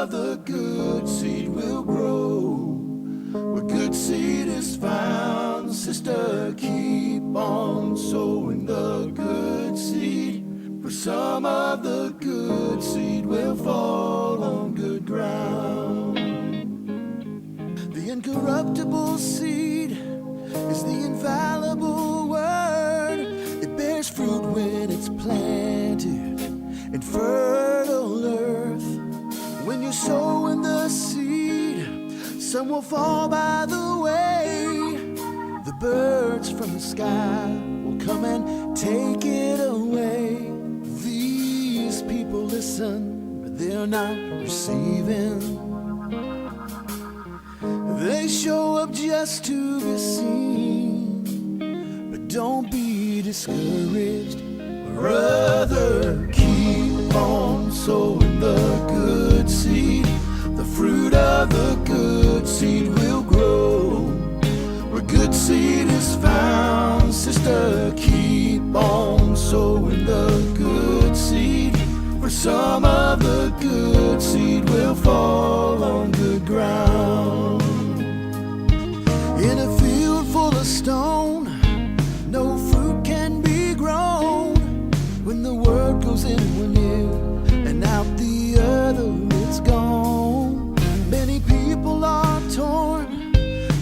of the good seed will grow. Where good seed is found, sister, keep on sowing the good seed. For some of the good seed will fall on good ground. The incorruptible seed is the infallible word. It bears fruit when it's planted in fertile earth. When you're sowing the seed, some will fall by the way. The birds from the sky will come and take it away. These people listen, but they're not receiving. They show up just to be seen. But don't be discouraged. Brother, keep on sowing the good seed. The fruit of the good seed will grow. Where good seed is found, sister, keep on sowing the good seed. For some of the good seed will fall on good ground. In a field full of stone, no fruit can be grown. When the word goes in one ear and out the other, it's gone. Many people are torn,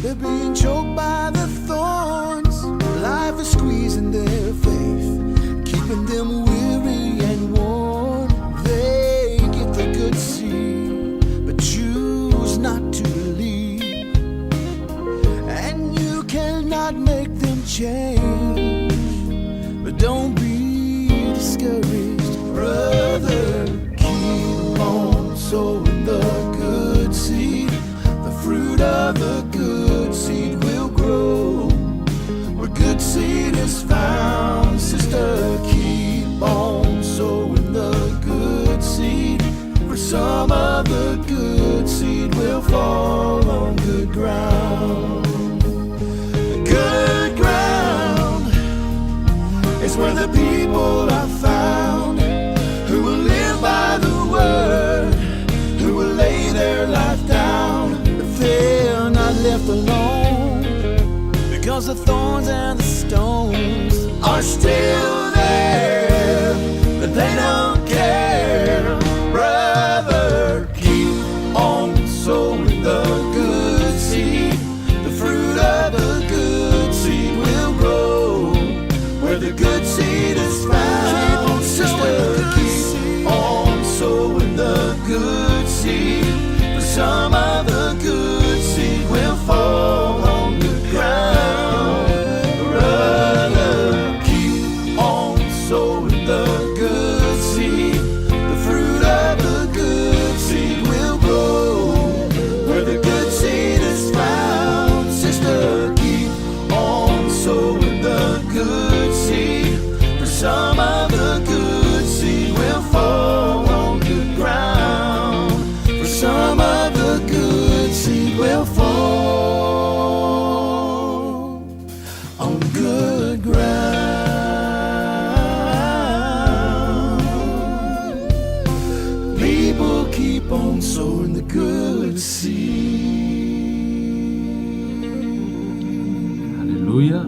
they're being choked by the thorns. Life is squeezing their faith, keeping them weary and worn. They get the good seed, but choose not to believe. And you cannot make them change. But don't be discouraged, brother. Keep on sowing the good seed. The fruit of the good seed will grow. Where good seed is found, sister, keep on sowing the good seed. For some of the good seed will fall on good ground. Good ground is where the people are found who will live by the word, who will lay their life down. But they're not left alone because the thorns and the stones are still there, but they don't care. Brother, keep on sowing the good seed. The fruit of the good seed will grow where the good seed is found. Sister, keep on sowing the good seed. For some of the good seed will fall on good ground. Brother, keep on sowing the good seed. The fruit of the good seed will grow where the good seed is found. Sister, keep on sowing the good seed. For some of the good seed will fall on good ground. For some of the good seed will fall on good ground. People keep on sowing the good seed. Haleluia,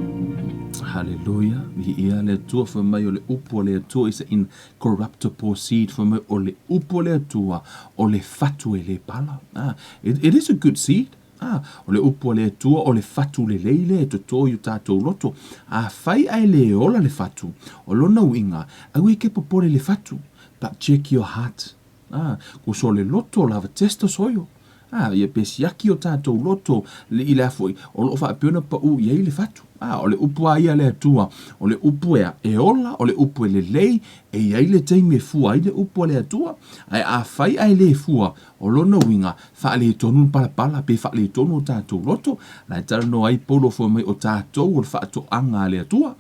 haleluia, viia le Atua fai mai o le upu a le Atua is incorruptible seed fai mai o le upu a le Atua o le fatu e le pala. Ah, it is a good seed. Ah, o le upu a le Atua o le fatu lelei lea e toto i o tatou loto. Afai ae le ola le fatu, o lona uiga, aua e ke popole le fatu, but check your heart. Ah, ko so le loto lava testa soio. Ah, ia pe siaki o tatou loto le i le a foi, o loo faapea ona pau i ai le fatu. Ah, o le upu a ia a le Atua, o le upu ea e ola, o le upu e lelei, e i ai le taimi e fua ai le upu a le Atua, ae afai ae le fua, o lona uiga, faaletonu le palapala, pe faaletonu o tatou loto, la e talanoa ai Paulo fai mai o tatou o le faatoaga a le Atua.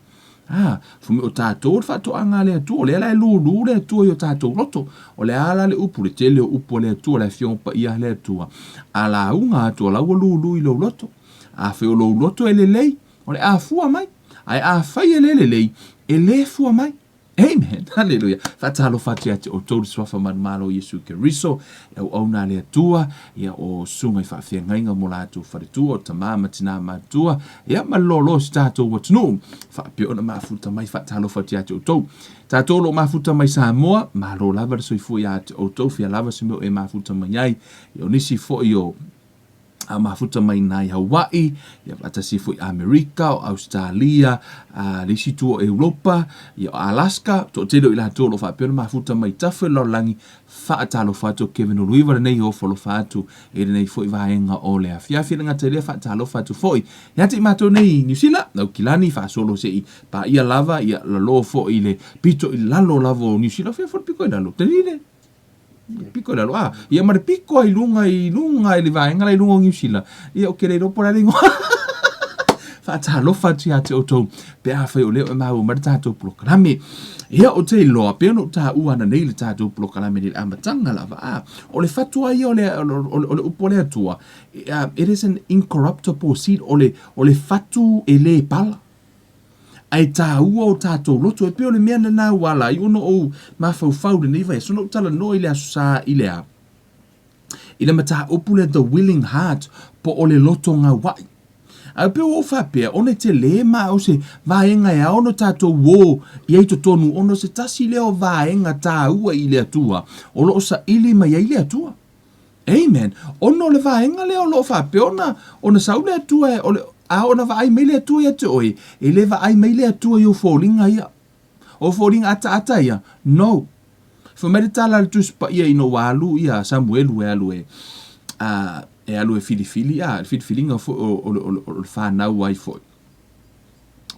Ā, fai mai o tatou o le faatoaga a le Atua, o lea la e lūlū le Atua i o tatou loto. O le a la le upu, le tele o upu a le Atua, le Afioga Paia a le Atua, a lauga atu o la ua lūlū i lou loto. Afai o lou loto e lelei, o le a fua mai. Ae afai e le lelei, e le fua mai. Amen. Haleluia. Faatalofa atu ia te outou le suafa manumalo o Iesu Keriso, e auauna a le Atua, ia o susuga i faafeagaiga mo latou faletua, o tama ma tina matutua, ia ma le loaloa o si tatou atunuu. Faapea ona mafuta mai, faatalofa atu ia te outou. Tatou o lo o mafuta mai Samoa, malo lava le soifua ia te outou, fia lava se mea o e mafuta mai ai. Ia o nisi foi o a mafuta mai nai Hawaii, ia faatasi foi Amerika, o Ausetalia, a le isi itu o Europa, ia o Alaska, toatele o i latou o lo o faapea ona mafuta mai tafa i le lalolagi, faatalofa atu o Kevin Uluiva lenei e ofo alofa atu i lenei foi vaega o le afiafi. E le gata i lea, faatalofa atu foi ia te i matou nei i Niu Sila, Aukilani, faasolo se i paia lava, ia lalo foi i le pito i lalo lava o Niu Sila, fea foi le pito i lalo, Tenile? Piko i lalo, a, ia ma le piko i luga i luga i le vaega la i luga o Niu Sila. Ia ou te le iloa po o le a le igoa. Faatalofa atu ia te outou pe afai o lea e maua mai le tatou polokalame. Ia ou te iloa pei ona ou taua ananei le tatou polokalame i le amataga lava. A, o le fatu lava ia o le, o le, o le upu a le Atua, it is an incorruptible seed, o le, o le fatu e le pala. Ae tāua o tātou loto, e pei o le mea lena ua ala ai ona ou mafaufau i lenei vaiaso na ou talanoa i le Aso Sa i le a? I le mataupu lea the willing heart po o le loto gauaʻi. Ae pei ua ou faapea, ona e telē ma o se vaega e ao ona tatou ō i ai i totonu ona o se tasi lea o vaega tāua i le Atua o lo o saili mai ai le Atua. Amen. Ona o le vaega lea o lo o faapea ona, ona sau le Atua e, o le, a ona vaai mai le Atua ia te oe, e le vaai mai le Atua i ou foliga ia. O foliga ataata ia, no. Fai mai le tala a le Tusi Paia ina ua alu ia Samuelu e alu e, a, e alu e filifili, a, le filifiliga foi o, o, o, o le fanau ai foi.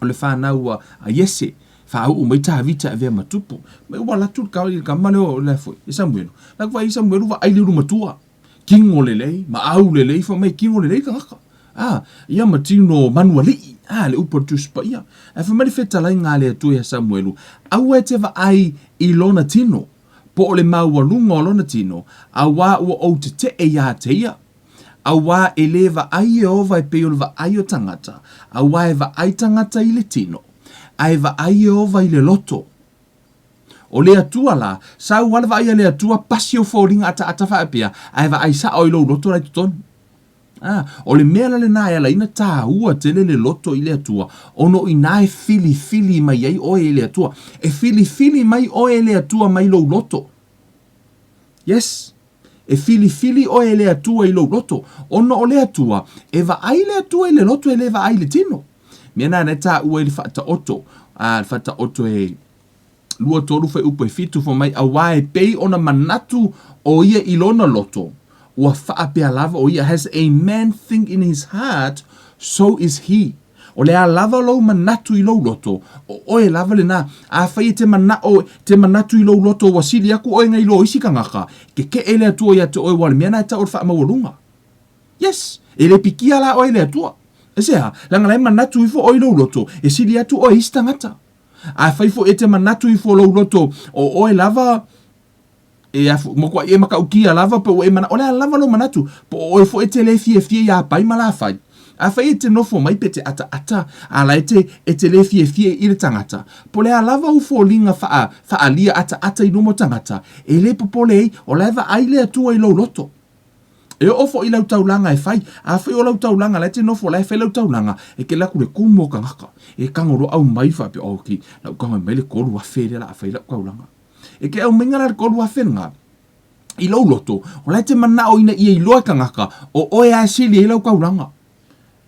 O le fanau a, a Iese, faauu mai Tavita e avea ma tupu. Mai ua alu atu le tama lea o le foi, e Samuelu. La ku vaai Samuelu vaai le ulumatua. Tino lelei, maau lelei, fai mai tino lelei tagata. A, ia ma tino manualii, a, le upu a le Tusi Paia. Ae fai mai le fetalaiga a le Atua ia Samuelu, aua e te vaai i lona tino, po o le maualuga o lona tino, auā ua ou tetee ia te ia. Auā e lē vaai Ieova e pei o le vaai o tagata, auā e vaai tagata i le tino, a e vaai Ieova i le loto. O le Atua la, sau lava le vaai a le Atua, pasi ou foliga ataata faapea, ae vaai sao i lou loto la i totonu. A, o le mea la lena e ala ai ona tāua tele le loto i le Atua, ona o i ina e filifili mai ai oe e le Atua. E filifili mai oe e le Atua mai lou loto. Yes. E filifili oe e le Atua i lou loto, ona o le Atua, e vaai le Atua i le loto e le vaai i le tino. Mea nāna e tāua i le faataoto, a, le faataoto e 2, 3 fuaiupu e 7, fai mai, Auā e pei ona manatu o ia i lona loto, ua faapea lava o ia, As a man think in his heart, so is he. O le a lava lou manatu i lou loto, o oe lava lena. Afai e te manaʻo, te manatu i lou loto ua sili aku oe nai lo isi kangaka, kekeʻe le Atua ia te oe ua le mea na e tau o le faamaualuga. Yes! E le pikia la oe e le Atua. E se aha? Leaga la e manatu ifo oe i lou loto, e sili atu oe i isi tagata. Afai foi e te manatu ifo lou loto, o oe lava, E afu, matuai e matautia lava pe ua e mana, o le a lava lou manatu, po o oe foi e te le fiafia iā Pai ma Lafai. Afai e te nofo mai pe te ataata, a la e te, e te le fiafia i le tagata, po o le a lava ou foliga faa, faaalia ataata i luma o tagata, e le popole ai, o la e vaai le Atua i lou loto. E oo foi i lau taulaga e fai, afai o lau taulaga la e te nofo la e fai lau taulaga, e te alu atu i le kumu o tagata, e tago loa aumai faapea, ok, lau tago e mai le 3000 lea o le a fai lau taulaga. E ke aumaiga la le 3000 lena i lou loto, o la e te manao ina ia iloa e tagata, o oe a e sili ai lau taulaga.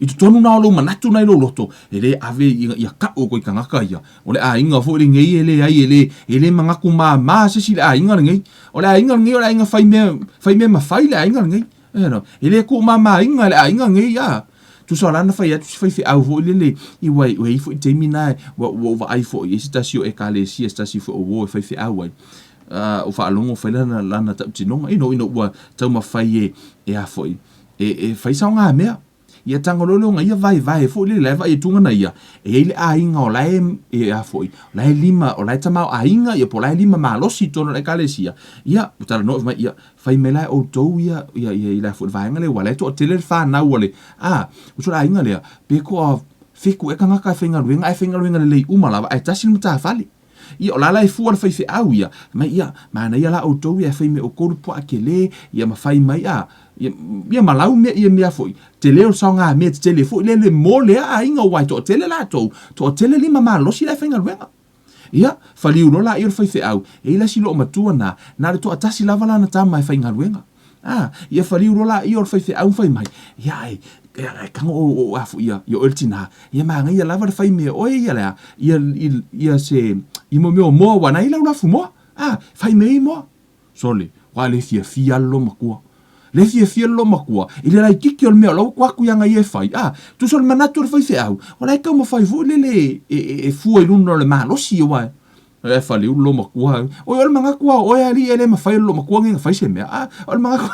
I totonu na o lou manatu na i lou loto, e le ave ina ia kau koe i tagata ia. O le aiga foi lenei e leai e le, e le manatu māmā se isi i le aiga lenei. O le aiga lenei o le aiga fai mea, fai mea mafai le aiga lenei. E le tuumamaina e le aiga nei a. Tusa o la na fai atu si faifeau foi lele i ua i ai foi taimi na ua ou vaai foi i ai se tasi o ekalesia se tasi foi o uo e faifeau ai. O faalogo fai lana lana tautinoga you know ina ua taumafai e e a foi e e fai saogamea. Ia tago loa lea ona ia vaevae foi lele la e vaai atu gana ia e i ai le aiga o la e e a foi o la e lima o la e tamaoaiga ia po o la e lima malosi i totonu o le ekalesia. Ia ua talanoa fai mai ia Fai mai la e outou ia, ia, ia, i la foi le vaega lea, ua la e toatele le fanau a le, a, o so le aiga lea, pe toa fitu ea tagata e faigaluega, ae faigaluega lelei uma lava, ae tasi le matafale. Ia, o la la e fua le faifeau ia, mai ia, manaia la outou ia e fai mai outou le puaa tele, ia ma fai mai a, ia, ia ma lau mea ia mea foi, tele o le saogamea tetele foi lele mo lea aiga aua e toatele latou, toatele lima malosi la e faigaluega. Ia, faliu loa laia o le faifeau, e i ai la si loomatua na, na o le toatasi lava lana tama e faigaluega. A, ia faliu loa laia o le faifeau ma fai mai, ia ai, ia, e tago o, o, a foi ia, ia oe le tinā, ia manaia lava le fai mea oe ia le a, ia, ia, ia se, i mo mea o moa aua na i ai lau lafu moa. A, fai mea i moa. Sole, ua le fiafia le loomatua. Le fiafia le loomatua, i le laitiiti o le mea o la ua tuu atu ia ia e fai, a, tusa o le manatu o le faifeau, o la e taumafai foi lele e, e, e fua i luna o le malosi, aua e, e faliu le loomatua. Oi, o le manatu lava o oe alii e le mafai e le loomatua nei ona fai se mea. A, o le manatu,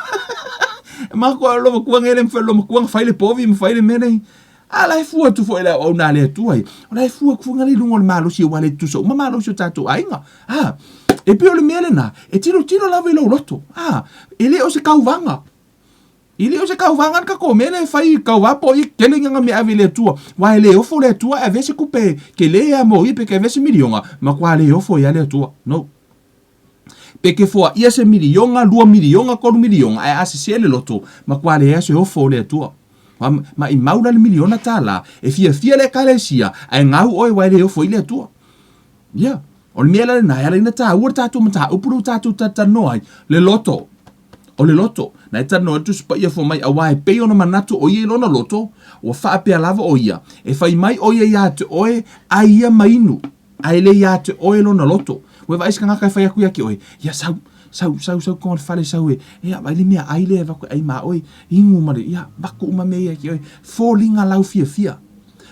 manatu lava o le loomatua nei e le mafai e le loomatua ona fai le povi ma fai le mea nei. A la e fua atu foi i le auauna a le Atua ia. O la e fua atu foi i luga o le malosi aua e le tutusa uma malosi o tatou aiga. A, e pei o le mea lena, e tilotilo lava i lou loto. A, e le o se tauvaga. E le o se tauvaga le tatou mea lea e fai tauva po o ia tele ni ana mea e ave i le Atua. Aua e le ofo le Atua e avea se tupe tele lava mo ia pe te avea se miliona, matua le ofo ai lava le Atua. No. Pe te foaia se miliona, 2 miliona, 3 miliona, ae a sese le loto, matua leai se ofo o le Atua. Maimau la le miliona tala, e fiafia le Ekalesia, ae gau oe aua e le ofo ai le Atua. Ia, o le mea la lena e ala ai ona taua le tatou mataupu lea ua tatou talatalanoa ai, le loto. O le loto. Na e talanoa ai le Tusi Paia fua mai, aua e pei ona manatu o ia i lona loto, ua faapea lava o ia, e fai mai o ia ia te oe, ai ia ma inu. Ae le ia te oe lona loto. Ua e vaai se tagata e fai atu ia te oe, ia sau, sau, sau, sau tonu i le fale sau e, ia vaai le mea ai lea e avatu e ai ma oe, inu ma le, ia, avatu uma mea ia te oe. Foliga lau fiafia.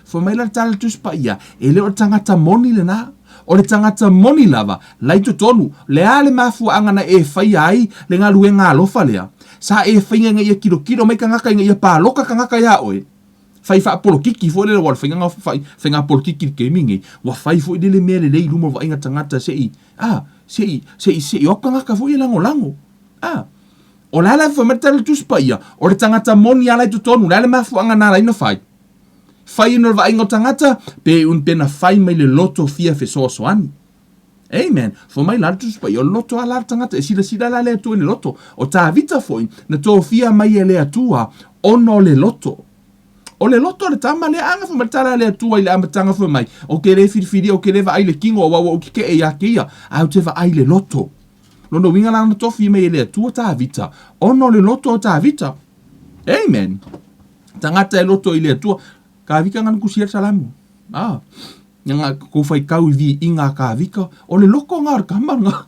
Fai mai la le tala a le Tusi Paia, e le o le tagata moni lena. O le tagata moni lava, la i totonu, le a le mafuaaga na e faia ai le galuega alofa lea? Sa e faia ina ia kilokilo mai tagata ina ia paloka tagata iā oe? Fai faapolokiki foi lele, aua o le faiga fai, faiga polokiki i le taimi lenei, ua fai foi lele mea lelei i luma o le vaaiga tagata se i, a, se i, se i, se i o atu tagata foi e lagolago. A, o le a la fai mai le Tala o le Tusi Paia, o le tagata moni lava la i totonu, o le a le mafuaaga na ala ai ona fai? Fai ona o le vaaiga o tagata, pe un pe na fai mai le loto fia fesoasoani. Amen. Fai mai la le Tusi Paia, o le loto lava la le tagata, e silasila la le Atua i le loto. O Tavita foi, na tofia mai e le Atua ona o le loto. O le loto o le tama lea, a na fai mai le tala a le Atua i le amataga fai mai, Ou te le filifilia, ou te le vaai i le kino, aua ua ou tetee ia te ia, ae ou te vaai i le loto. Lona uiga la na tofi mai e le Atua Tavita, ona o le loto o Tavita. Amen. Tagata e loto i le Atua. Tavita na tusia le Salamu. Ah. Nga kou faitau i viiga a Tavita, o le loto nga o le tama nga.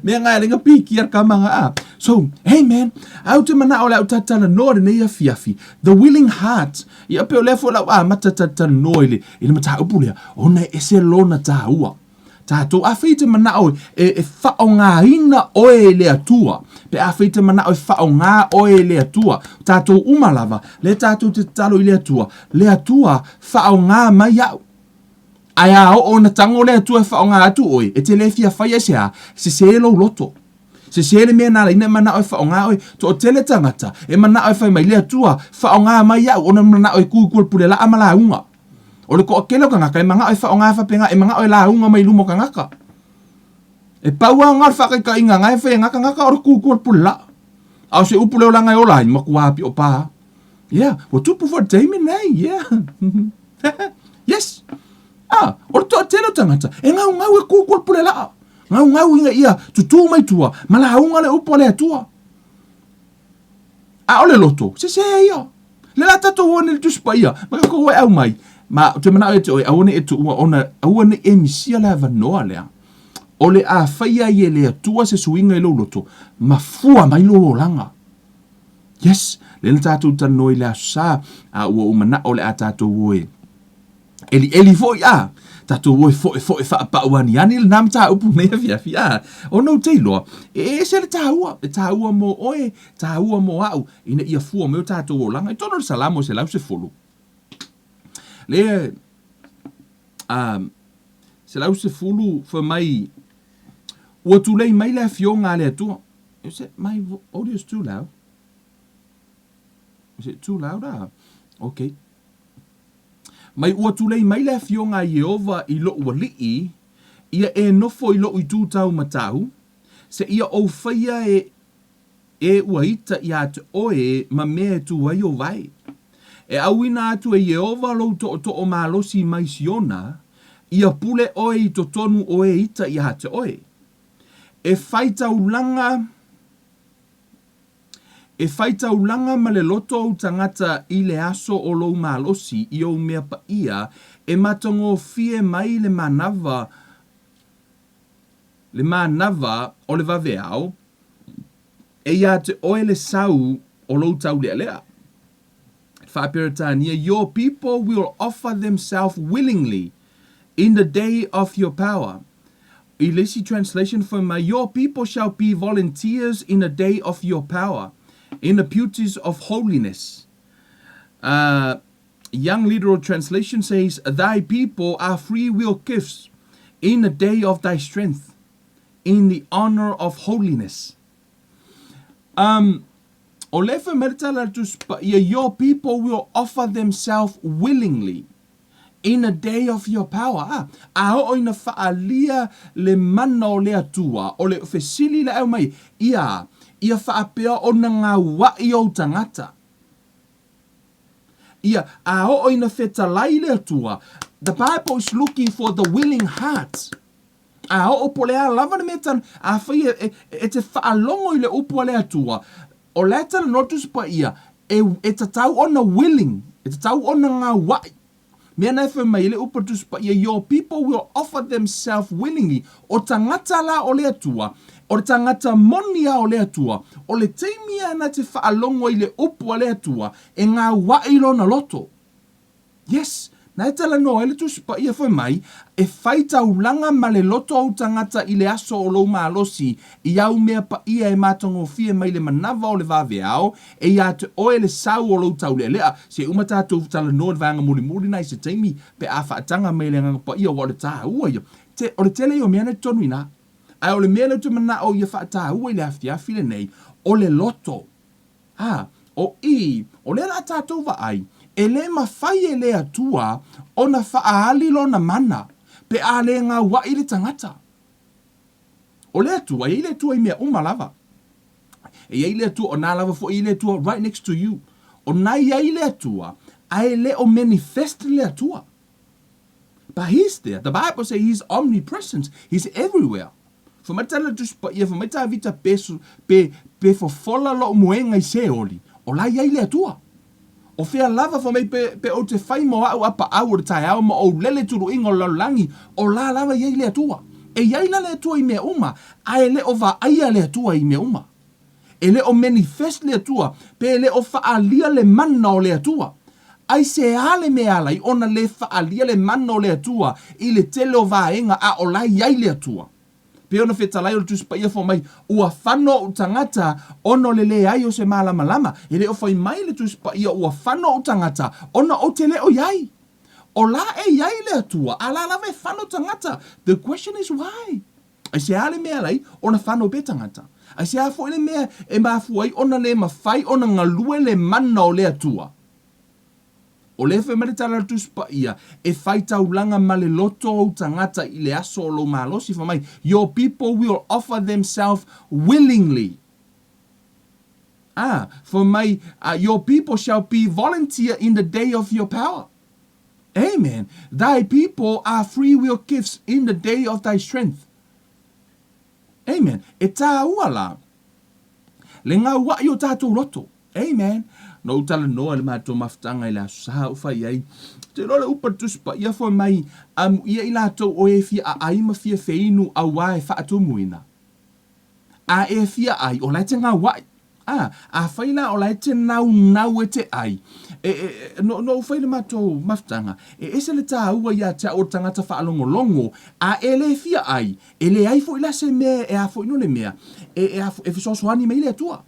Mea nga e lenga pikia le tama nga a. So, hey man, au te manao le au tatalanoa lenei afiafi. The willing heart. Ia pe o lea foi lau amata talatalanoa i le, i le mataupu lea, ona e ese lona taua. Tatou, afai e te manao e, e faaaogaina oe e le Atua, pe afai e te manao e faaaoga oe e le Atua, tatou uma lava, lea tatou te tatalo i le Atua, le Atua, faaaoga mai au. Ae a oo ona tago le Atua e faaaoga atu oe, e te le fia faia i se a? Sese lou loto. Sese le mea na ala ai ona e manao e faaaoga oe. Toatele tagata e manao e fai mai, Le Atua, faaaoga mai au, ona manao e tu i tua i le pule laa ma lauga. O le toatele o tagata e manao e faaaoga faapena, e manao e lauga mai i luma o tagata. E pau lava na o le faataitaiga na e fai e na tagata o le tu i tua i le pule laa. A o se upu le olaga e ola ai, matua pio pa. Yeah, ua tupu foi le taimi lenei, yeah. Yes. Ah, o le toatele o tagata e gaugau e tu i tua i le pule laa. Gaugau ina ia tutū mai tua ma lauga le upu a le Atua. A o le loto, sese ia. Le la tatou o nei le Tusi Paia, ma tatou o e aumai. Ma ou te manao ia te oe, aua ne i e tuua ona, aua ne i e misia le avanoa lea. O le a faia ai e le Atua se suiga i lou loto, ma fua mai lou olaga. Yes, lea na tatou talanoa i le Aso Sa, a ua ou manao o le a tatou o e ʻEliʻeli foi, a tatou o e foʻefoʻe faapau aniani lenā mataupu i lenei afiafi, a ona ou te iloa, e ese le taua, e taua mō oe, taua mō aʻu, ina ia fua mai o tatou olaga. I totonu o le Salamo e 110, le, a, 110 fai mai, Ua tulei mai le Afioga a le Atua. Is it my audio is too loud? Is it too loud? Ah, okay. Mai ua tulei mai le Afioga a Ieova i loʻu alii, Ia e nofo i loʻu itu taumatau, seia ou faia e e ua ita iā te ʻoe ma mea e tū ai ou wae. E ʻauina atu e Iēhova lou toʻotoʻo malosi mai Siona, ia pule ʻoe i totonu o e ita iā te ʻoe. E fai taulaga, e fai taulaga ma le loto ou tagata i le aso o lou malosi i ou mea paʻia e matagofie mai le manawa, le manawa o le vaveao, e iā te ʻoe le sau o lou tauleʻaleʻa. Faa-Peretania, Your people will offer themselves willingly in the day of your power. I le isi translation fai mai, Your people shall be volunteers in the day of your power, in the beauties of holiness. Young Literal Translation says, Thy people are free will gifts in the day of thy strength, in the honor of holiness. Um, o lea fai mai le tala a le Tusi Paia, Your people will offer themselves willingly in the day of your power. A, a oo ina faaalia le mana o le Atua, o le fesili le aumai, ia, ia faapea ona gauaʻi ou tagata. Ia, a oo ina fetalai le Atua, the Bible is looking for the willing heart. A oo po le a lava le mea tala, afai e, e, e te faalogo i le upu a le Atua, o la e talanoa le Tusi Paia, e, e tatau ona willing, e tatau ona gauaʻi. Mea na e fai mai ai le upu a le Tusi Paia, Your people will offer themselves willingly. O tagata la o le Atua, o le tagata moni a o le Atua, o le taimi a na te faalogo ai i le upu a le Atua, e gauaʻi lona loto. Yes, na e talanoa ai le Tusi Paia fai mai, E fai taulaga ma le loto ou tagata i le aso o lou malosi, i au mea paia e matagofie mai le manava o le vaveao, e iā te oe le sau o lou taulealea. Se i uma tatou talanoa i le vaega mulimuli na i se taimi pe a faataga mai le Agaga Paia, aua o le tāua ia. Te, o le tele ia o mea na i totonu i ina. Ae o le mea lea ou te manao ia faataua i le afiafi lenei, o le loto. A, o i, o lea la tatou vaai, e le mafai e le Atua ona faaali lona mana pe a le gauaʻi le tagata. O le Atua, e i ai le Atua i mea uma lava. E i ai le Atua, o nā lava foi i le Atua right next to you. O nā i ai le Atua, a e le o manifest le Atua. But he's there. The Bible say he's omnipresent. He's everywhere. Fai mai tala Tusi Paia, fai mai Tavita pe, pe, pe fofola loʻu moega i Seoli, o la i ai le Atua. O fea lava fai mai pe, pe ou te fai mo aʻu apaʻau o le taeao ma ou lele tuluʻiga o le lalolagi, o la lava i ai le Atua. E i ai la le Atua i mea uma, a e le o vaaia le Atua i mea uma. E le o manifest le Atua, pe le o faaalia le mana o le Atua. Aisea le mea ala ai ona le faaalia le mana o le Atua i le tele o vaega a o la i ai le Atua? Pei ona fetalai o le Tusi Paia fai mai, Ua fano ou tagata ona o le leai o se malamalama. E le o fai mai le Tusi Paia ua fano ou tagata ona ou te le o i ai. O la e i ai le Atua, a la lava e fano tagata. The question is why? Aisea le mea ala ai ona fano pea tagata? Aisea foi le mea e mafua ai ona le mafai ona galue le mana o le Atua? O lea fai mai le tala a le Tusi Paia, E fai taulaga ma le loto ou tagata i le aso o lou malosi, fai mai, Your people will offer themselves willingly. Ah, fai mai, Your people shall be volunteer in the day of your power. Amen. Thy people are free will gifts in the day of thy strength. Amen. E tāua la le gauaʻi o tātou loto. Amen. No ou talanoa i le matou mafutaga i le aso sa ou fai ai. Te iloa le upu a le Tusi Paia fai mai, amuia i latou o e fia aai ma fia feinu auā e faatumuina. A e fia ai, o la e te gauaʻi. A, afai la o la e te naunau e te ai, e, e, e, no, no ou fai le matou mafutaga, e ese le tāua iā te au o le tagata faalogologo, a e le fia ai, e leai foi la se mea e a foi no le mea, e, e, a, e fesoasoani mai le Atua.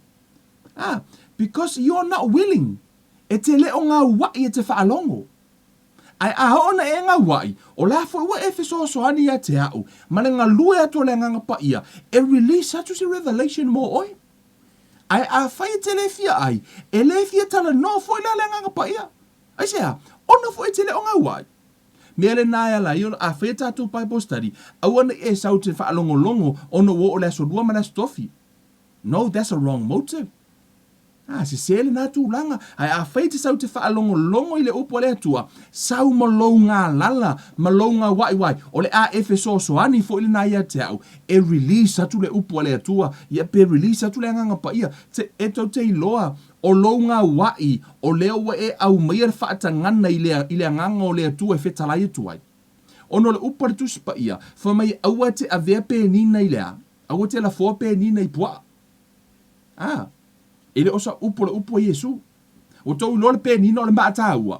A, because you are not willing, e te le o gauaʻi e te faalogo. Ae a oo na e gauaʻi, o le a foi ua e fesoasoani iā te aʻu, ma le galue atu o le Agaga Paia, e release atu se revelation mo oe. Ae afai e te le fia ai, e le fia talanoa foi la le Agaga Paia. Aisea? Ona foi e te le o gauaʻi. Mea lena e ala ai ona a fai a tatou Bible study, aua ne i e sau te faalogologo ona ua oo i le Aso Lua ma le Aso Tofi. No, that's a wrong motive. A, sese lena tulaga. Ae afai e te sau te faalogologo i le upu a le Atua, sau ma lou galala ma lou gauaiuai, o le a e fesoasoani foi lena ia te au e release atu le upu a le Atua, ia pe release atu le Agaga Paia. Te, e tou te iloa, o lou gauai, o lea ua e aumaia le faatagana i le, i le Agaga o le Atua e fetalai atu ai. Ona o le upu a le Tusi Paia, fai mai aua e te avea penina i le a? Aua e te lafoa penina i puaa. A, e le o sa upu o le upu a Iesu. Ua tou iloa le penina o le maa taua.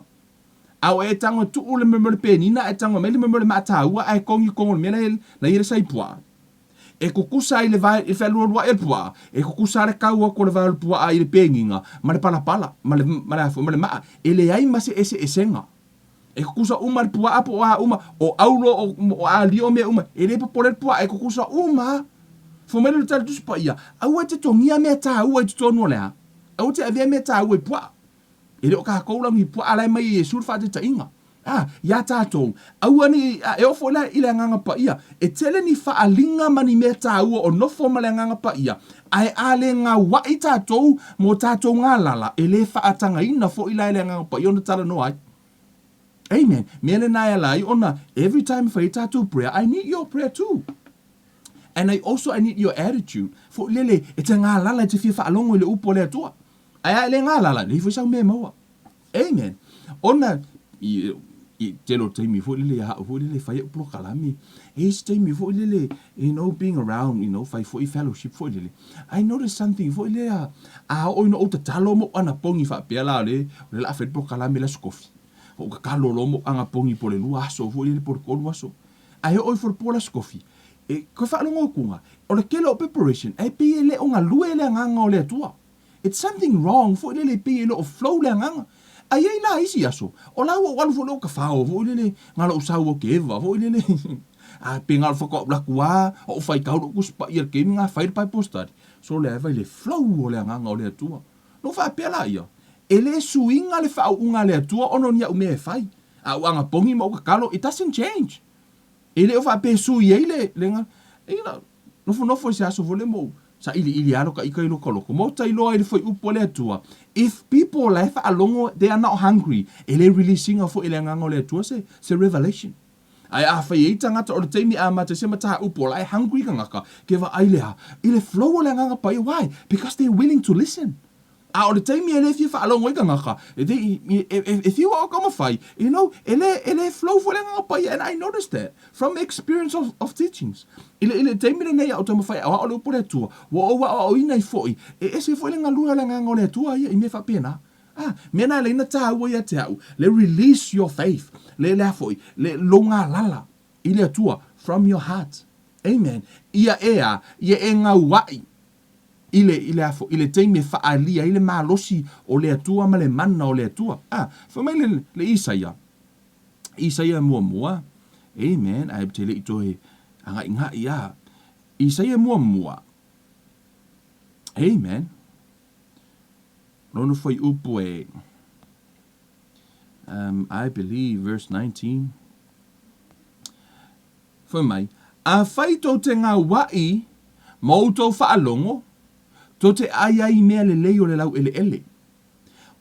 A o e tago e tuu le mea o le penina ae tago mai le mea o le maa taua ae kogi kogo le mea la la i le sai puaa. E kukusa ai le vae i le fealualuai o le puaa, e kukusa le kau atu o le vae o le puaa i le penina ma le palapala ma le ma le a foi ma le maa. E leai ma se eseesega. E kukusa uma le puaa po o a uma, o aulo, o, o alio, o mea uma, e le popole le puaa, e kukusa uma. Fai mai le tali Tusi Paia, aua e te togia mea taua i totonu o le a? Aua e te avea mea taua i puaa. E le o kākou la ni puaa la e mai e Iesu le faataitaiga. A, iā tātou, aua ne i, a, e oo foi la i le Agaga Paia, e tele ni faaliga ma ni mea taua o nofo ma le Agaga Paia, ae a le gauaʻi tātou mō tātou galala, e le faatagaina foi la e le Agaga Paia ona talanoa ai. Amen. Mea lena e ala ai ona every time e fai ai tātou prayer, I need your prayer too. And I also I need your attitude. Foi lele, e te galala e te fia faalogo i le upu a le Atua. Ae a e le galala, leai foi sau mea e maua. Amen. Ona, i, i tele o taimi foi lele ia au foi lele e fai au polokalame. E i ai se taimi foi lele, you know, being around, you know, fai foi fellowship foi lele. I noticed something foi lea, a oo ina ou tatalo ma ou anapogi faapea la o le, o lea o le a fai le polokalame i le Aso Kofi. Ou tatalo loa ma ou anapogi po o le lua aso foi lele po o le tolu aso. Ae oo ifo i le po o le Aso Kofi, e toe faalogo atu, o le tele o preparation, ae pei e le o galue le agaga o le Atua. It's something wrong foi lele pei e le o flow le agaga. A i ai la isi aso, o la ua ou alu foi lou kafao foi lele, na lou sau o ke eva foi lele. A pe na faatoa ou laku a, ou faitau lou Tusi Paia i le taimi na fai le Bible study. So le eva i le flow o le agaga o le Atua. Na ou faapea la ia, e le suiga le faauuga a le Atua ona o ni au mea e fai. A ou anapogi ma ou tatalo, it doesn't change. E le o faapea e sui ai le, le ga, e na, nofonofo i se aso foi lea ma ou sailiili lava lota ika i lota loto. Ma ou tailoa ai i le fuaiupu a le Atua, if people la e faalogo they are not hungry, e le release ina foi e le Agaga o le Atua se, se revelation. Ae afai e i ai tagata o le taimi a mata i se mataupu o la e hungry tagata, ke vaai lea i le flow o le Agaga Paia, why? Because they willing to listen. A o le taimi e le fia faalogo ai tagata, they, e, e, e fiu au taumafai, you know, e le, e le flow foi le Agaga Paia, and I noticed that from experience of, of teachings. I le, i le taimi lenei a o taumafai a o le upu a le Atua, ua ou aoaoina ai foi, e ese foi le galue o le Agaga o le Atua ia i mea faapena. A, mea na e leai na tāua ia te au, le release your faith, le, le a foi, le lou galala i le Atua, from your heart. Amen. Ia e a, ia e gauaʻi i le, i le a foi, i le taimi e faaalia ai le malosi o le Atua ma le mana o le Atua. A, fai mai le, le Isaia, Isaia muamua, amen, ae ou te le i toe agaʻigaʻi a. Isaia muamua, amen, lona fuaiupu e, um, I believe, verse 19, Fai mai, Afai tou te gauaʻi ma outou faalogo, tou te ʻai ai i mea lelei o le lauʻeleʻele.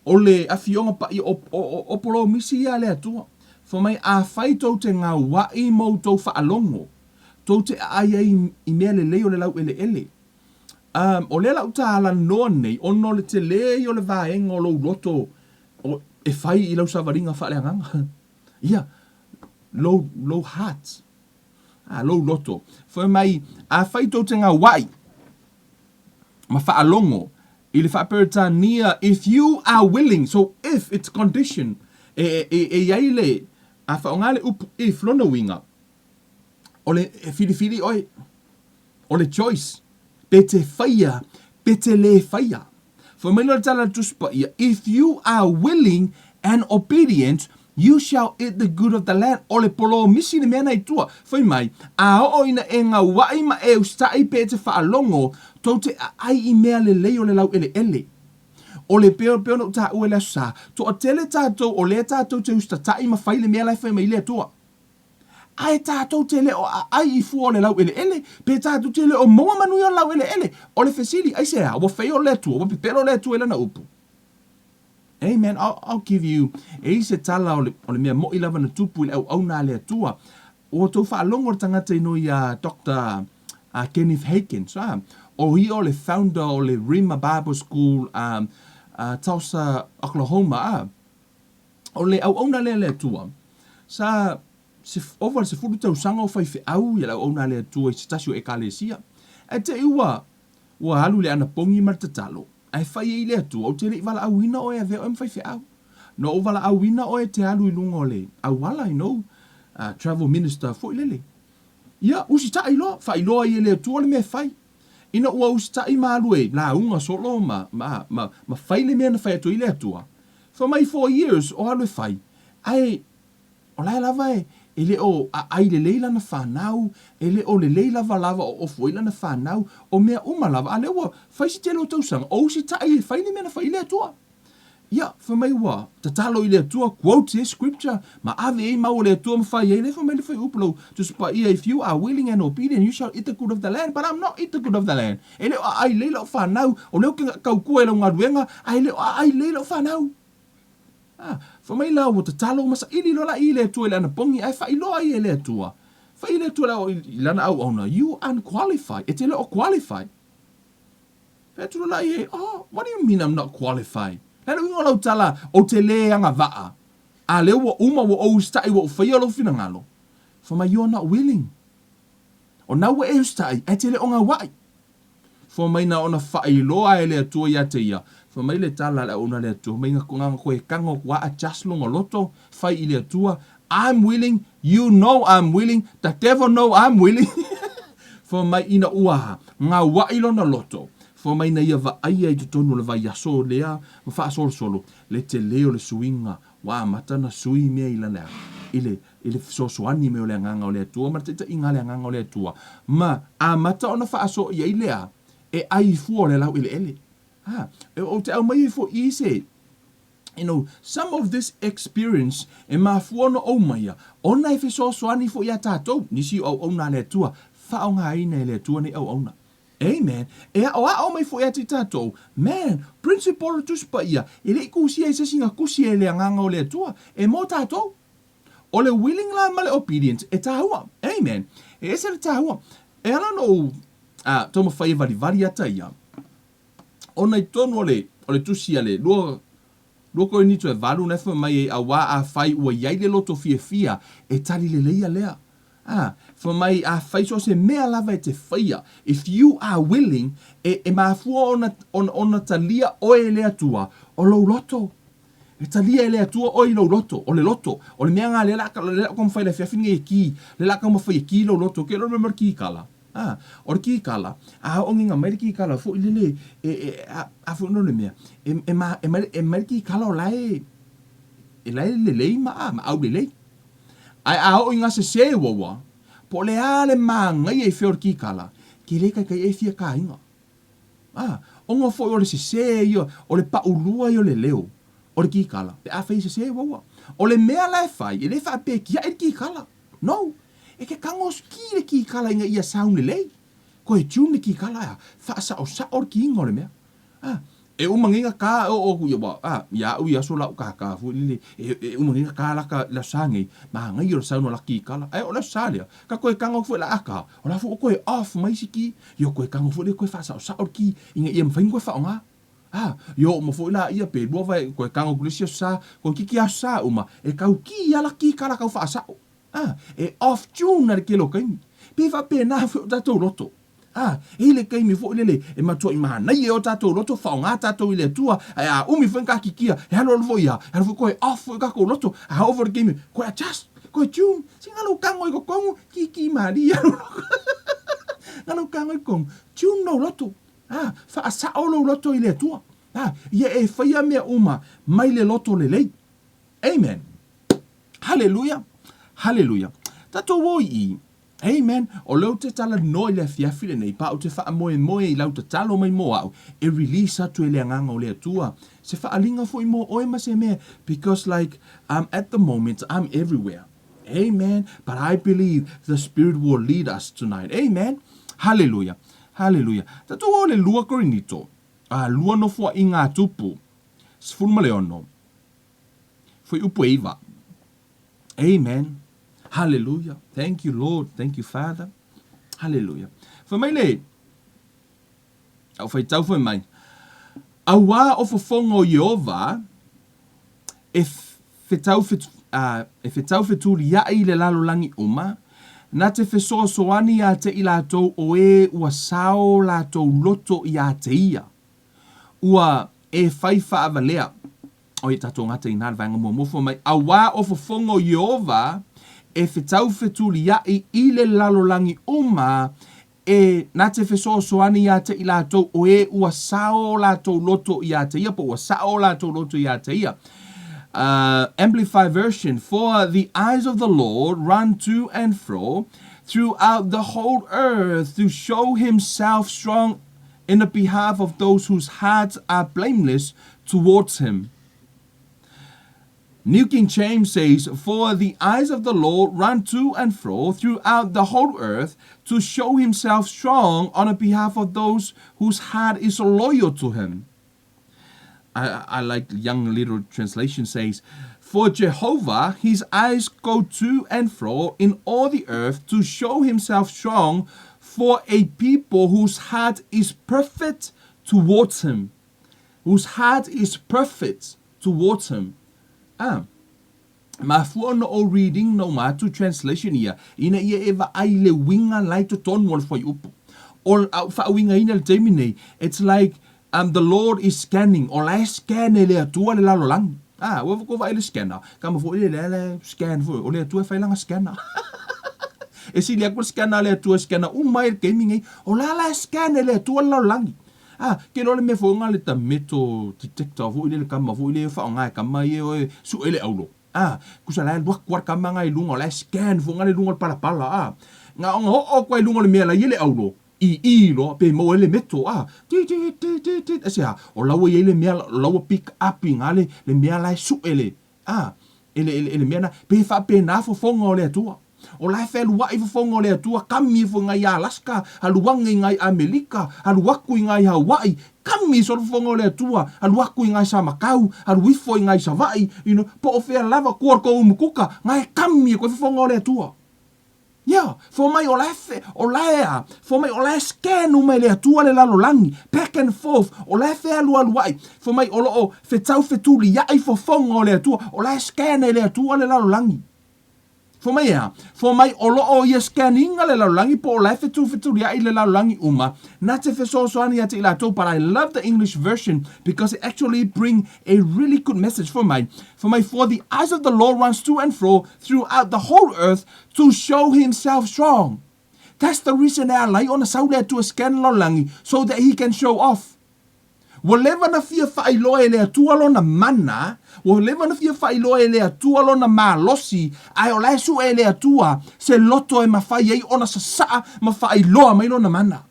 O le afioga paia o, o, o, o polomisi ia a le Atua. Fai mai, Afai tou te gauaʻi ma outou faalogo, tou te ʻai ai i mea lelei o le lauʻeleʻele. Um, o lea la ou talanoa nei, ona o le tele ia o le vaega o lou loto o, e fai i lau savaliga faaleagaga. Ia, lou, lou heart, a, lou loto. Fai mai, afai tou te gauaʻi ma faalogo i le faa-Peretania, if you are willing, so if, it's condition, e, e, e i ai le, a faaaoga le upu if, lona uiga, o le, e filifili oe, o le choice, pe te faia, pe te lē faia. Fai mai lea o le tala a le Tusi Paia, If you are willing and obedient, you shall eat the good of the land. O le polomisi le mea na i tua. Fai mai, a oo ina e gauaʻi ma e usaʻi pe e te faalogo, tou te aʻai i mea lelei o le lauʻeleʻele. O le peo, peo na ou taua i le Aso Sa, toatele tatou o lea tatou te usitataʻi ma fai le mea la e fai mai le Atua. Ae tatou te le o aai i fua o le laueleele, pe tatou te le o maua manuia o le laueleele. O le fesili, aisea ua fail le Atua, ua pepelo le Atua i Lana upu? Amen. I'll, I'll give you, e i se tala o le, o le mea moʻi lava na tupu i le auauna a le Atua. Ua outou faalogo le tagata ino ia Doctor uh, Kenneth Hagin, ah, o ia o le founder o le Rhema Bible School um, uh, Tulsa, Oklahoma, ah. O le auauna lea a le Atua, sa se, ova le 10 tausaga o faifeau ia le auauna a le Atua i se tasi o ekalesia. Ae te i ua, ua alu i le anapogi ma le tatalo, ae fai ai le Atua, ou te le i valaauina oe e avea oe ma faifeau. Na ou valaauina oe e te alu i luga o le auala, you know, uh, travel minister foi lele. Ia, usitai loa, faailoa ai e le Atua le mea e fai. Ina ua usitai ma alu e lauga solo ma, ma, ma, ma fai le mea na fai atu ai le Atua, fai mai for years o alu e fai, ae o la e lava e, e le o aai lelei lana fanau, e le o lelei lava lava o ofu ai lana fanau, o mea uma lava, a lea ua fai si tele o tausaga o usitai e fai le mea na fai i le Atua. Ia, fai mai ua tatalo i le Atua, quote se scripture, ma ave ai mau a le Atua ma fai ai, lea fai mai le fuaiupu lau Tusi Paia, if you are willing and obedient, you shall eat the good of the land, but I'm not eat the good of the land. E le o aai lelei lau fanau, o lea ou te taukua i lau galuega, ae le o aai lelei lau fanau. Ah, fai mai la ua tatalo ma saili loa la i le Atua i le anapogi, ae faailoa ai e le Atua. Fai i le Atua i lana auauna, you unqualified, e te le o qualified. Fai atu loa la i ai, Oh, what do you mean I'm not qualified? Le a le uiga o lau tala, ou te lē agavaa, a lea ua uma ua ou usitai ua ou faia lou finagalo. Fai mai, You are not willing. O nau ua e usitai, ae te le o gauaʻi. Fai mai na ona faailoa e le Atua ia te ia, fai mai le tala a le auauna a le Atua, fai mai na ona koe kago aku a adjust lona loto, fai i le Atua, I'm willing, you know I'm willing, the devil know I'm willing. Fai mai ina ua gauaʻi lona loto, fai mai na ia vaaia i totonu o le vaiaso lea ma faasolosolo le tele o le suiga ua amata ona sui mea i lana i le i le fesoasoani mai o le Agaga o le Atua ma le taitaiga a le Agaga o le Atua ma amata ona faasoa i ai lea e ai fua o le laueleele. Ha, ou te aumai ai foi i se you know, some of this experience e mafua ona aumaia, ona e fesoasoani foi iā tatou, nisi o auauna a le Atua, faaaogaina e le Atua nei auauna. Amen. E aʻoaʻo mai foi ia te tatou, man, principle o le Tusi Paia, e le i kusia i se isi na kusi e le Agaga o le Atua, e mo tatou. O le willing la ma le obedience e tāua. Amen. E ese le tāua. E ala ona ou taumafai e valivali ata ia, Ona i totonu o le, o le tusi a le lua, lua Korinito e valu na e fai mai ai, Auā afai ua i ai le loto fiafia, e tali leleia lea. A, fai mai, afai so o se mea lava e te faia, if you are willing, e, e mafua ona, ona, ona talia oe e le Atua, o lou loto. E talia e le Atua oe i lou loto, o le loto, o le mea nga lea la, lea la taumafai i le afiafi nei e ki, lea la taumafai e ki lou loto, ke lo mea ki kala. Ā, o le kīkala, a oʻogiga mai le kīkala foi lele, e, e, a, a foi no le mea, e, e, ma, e mai, e mai le kīkala o la e, e la e lelei ma, a, ma aulelei. Ae a oo i ngā sesē uaua, po o le a le māgaia i fea o le kīkala, ke lē kaikai e fia kāinga. Ā, ona foi o le sesē ia, o le paʻulua ia o le leo, o le kīkala, pe afai e sesē uaua. O le mea la e fai, e lē faapea e kiaʻi le kīkala. No! E ke kago ki le kikala ina ia sound lelei. Koe tune le kikala a faasaosao le kiga o le mea. A, e uma nei ka o o ia wa a ia au ia aso lau kaka foi lele e, e uma nei ka laka le aso sa nei magaia o le sound o la kikala. Ae o le aso sa lea ka koe kago foi la aka o la foi ua koe off mai isi ki ia koe kago foi lea koe faasaosao le ki ina ia mafai ona koe faaaoga. A, ia oo uma foi la ia pe lua vae koe kago ku le isi aso sa koe kiki aso sa uma e kau ki ia la kikala kau faasao. A, e off tune a le tele o taimi. Pei faapena foi o tatou loto. A, e i le taimi foi lele e matuai manaia ai o tatou loto, faaaoga tatou i le Atua, ae a umi foi na takikia, e alualu foi a, e alu foi koe off foi o tatou loto, a oo foi le taimi, koe adjust, koe tune, se galo kago i totonu, kiki malie alu loko. Galo kago i totonu, tune lou loto. A, faasao lou loto i le Atua. A, ia e faia mea uma mai le loto lelei. Amen. Haleluia! Haleluia! Tatou o i i. Amen. O lea ou te talanoa i le afiafi lenei, pa ou te faamoemoe i lau tatalo mai mo au, e release atu e le Agaga o le Atua se faaliga foi mo oe ma se mea, because like, um, at the moment, I'm everywhere. Amen. But I believe the Spirit will lead us tonight. Amen. Hallelujah. Hallelujah. Tatou o le lua Korinito, a lua nofoaiga a Tupu, 16, fuaiupu e iva. Amen. Hallelujah. Thank you, Lord. Thank you, Father. Hallelujah. Fai mai le au faitau fai mai, Auā o fofoga o Ieova e fetau, e fetau fetuliaʻi i le lalolagi uma, na te fesoasoani iā te i latou o ē ua sao latou loto iā te ia. Ua e fai faavalea. Oi, tatou gata inā le vaega muamua fua mai, Auā o fofoga o Ieova e fetau fetuliaʻi i le lalolagi uma, E na te fesoasoani iā te i latou o e ua sao latou loto iā te ia, po ua sao latou loto iā te ia. Amplified Version, For the eyes of the Lord run to and fro throughout the whole earth to show himself strong in the behalf of those whose hearts are blameless towards him. New King James says, For the eyes of the Lord run to and fro throughout the whole earth to show himself strong on the behalf of those whose heart is loyal to him. I, I like Young Literal Translation says, For Jehovah, his eyes go to and fro in all the earth to show himself strong for a people whose heart is perfect towards him. Whose heart is perfect towards him. A mafua ona o reading na uma atu translation ia, ina ia e vaai i le uiga la i totonu o le fuaiupu. O au faauigaina i le taimi nei, it's like um, the Lord is scanning, o la e scan e le Atua le lalolagi. A, ua kou vaai i le scanner, kama foi le lea le scan foi, o le Atua e fai lana scanner. E sili atu le scanner a le Atua e scanner uma ai le taimi nei, o la la e scan e le Atua le lalolagi. A, ke loa le mea foi nga le ta metal detector foi le le kama foi le faaaoga e kama ia e sue le aulo. A, kusa la e alu atu a le kama nga i luga o la e scan foi nga le luga o le palapala. A, nga ona oo atu a i luga o le mea la i ai le aulo, i i loa pe maua ai le metal. A, ti ti ti ti ti, aisea, o la ua i ai le mea o la ua pick up i nga le le mea la e sue le, a, e le, e le mea na, pe faapena fofoga o le Atua. O la e fealuai fofoga o le Atua, kami ifo i ngai Alaska, alu age i ngai Amelika, alu aku i ngai Hawaii, kami solo fofoga o le Atua, alu aku i ngai Samakau, alu ifo i ngai Savaii, you know, po o fea lava, kua kou umukuka, ngai kami e koe fofoga o le Atua. Yeah, fo mai o la e fe, o la e a, fo mai o la e scan uma e le Atua le lalolagi, back and forth, o la e fealualuai, fo mai o loo fetau fetuliai fofoga o le Atua, o la e scan e le Atua le lalolagi. Fo mai e a, fo mai o loo ia scan inga le lalolagi po o la e fetu fetuliai le lalolagi uma, na te fesoasoani ia te i latou, but I love the English version because it actually bring a really good message fo mai, fo mai for the eyes of the Lord runs to and fro throughout the whole earth to show himself strong. That's the reason e ala ai ona sau le Atua scan lalolagi so that he can show off. Ua leva na fia faailoa e le Atua lona mana, ua leva na fia faailoa e le Atua lona malosi, ae o la e sue e le Atua se loto e mafai ai ona sasaa ma faailoa mai lona mana.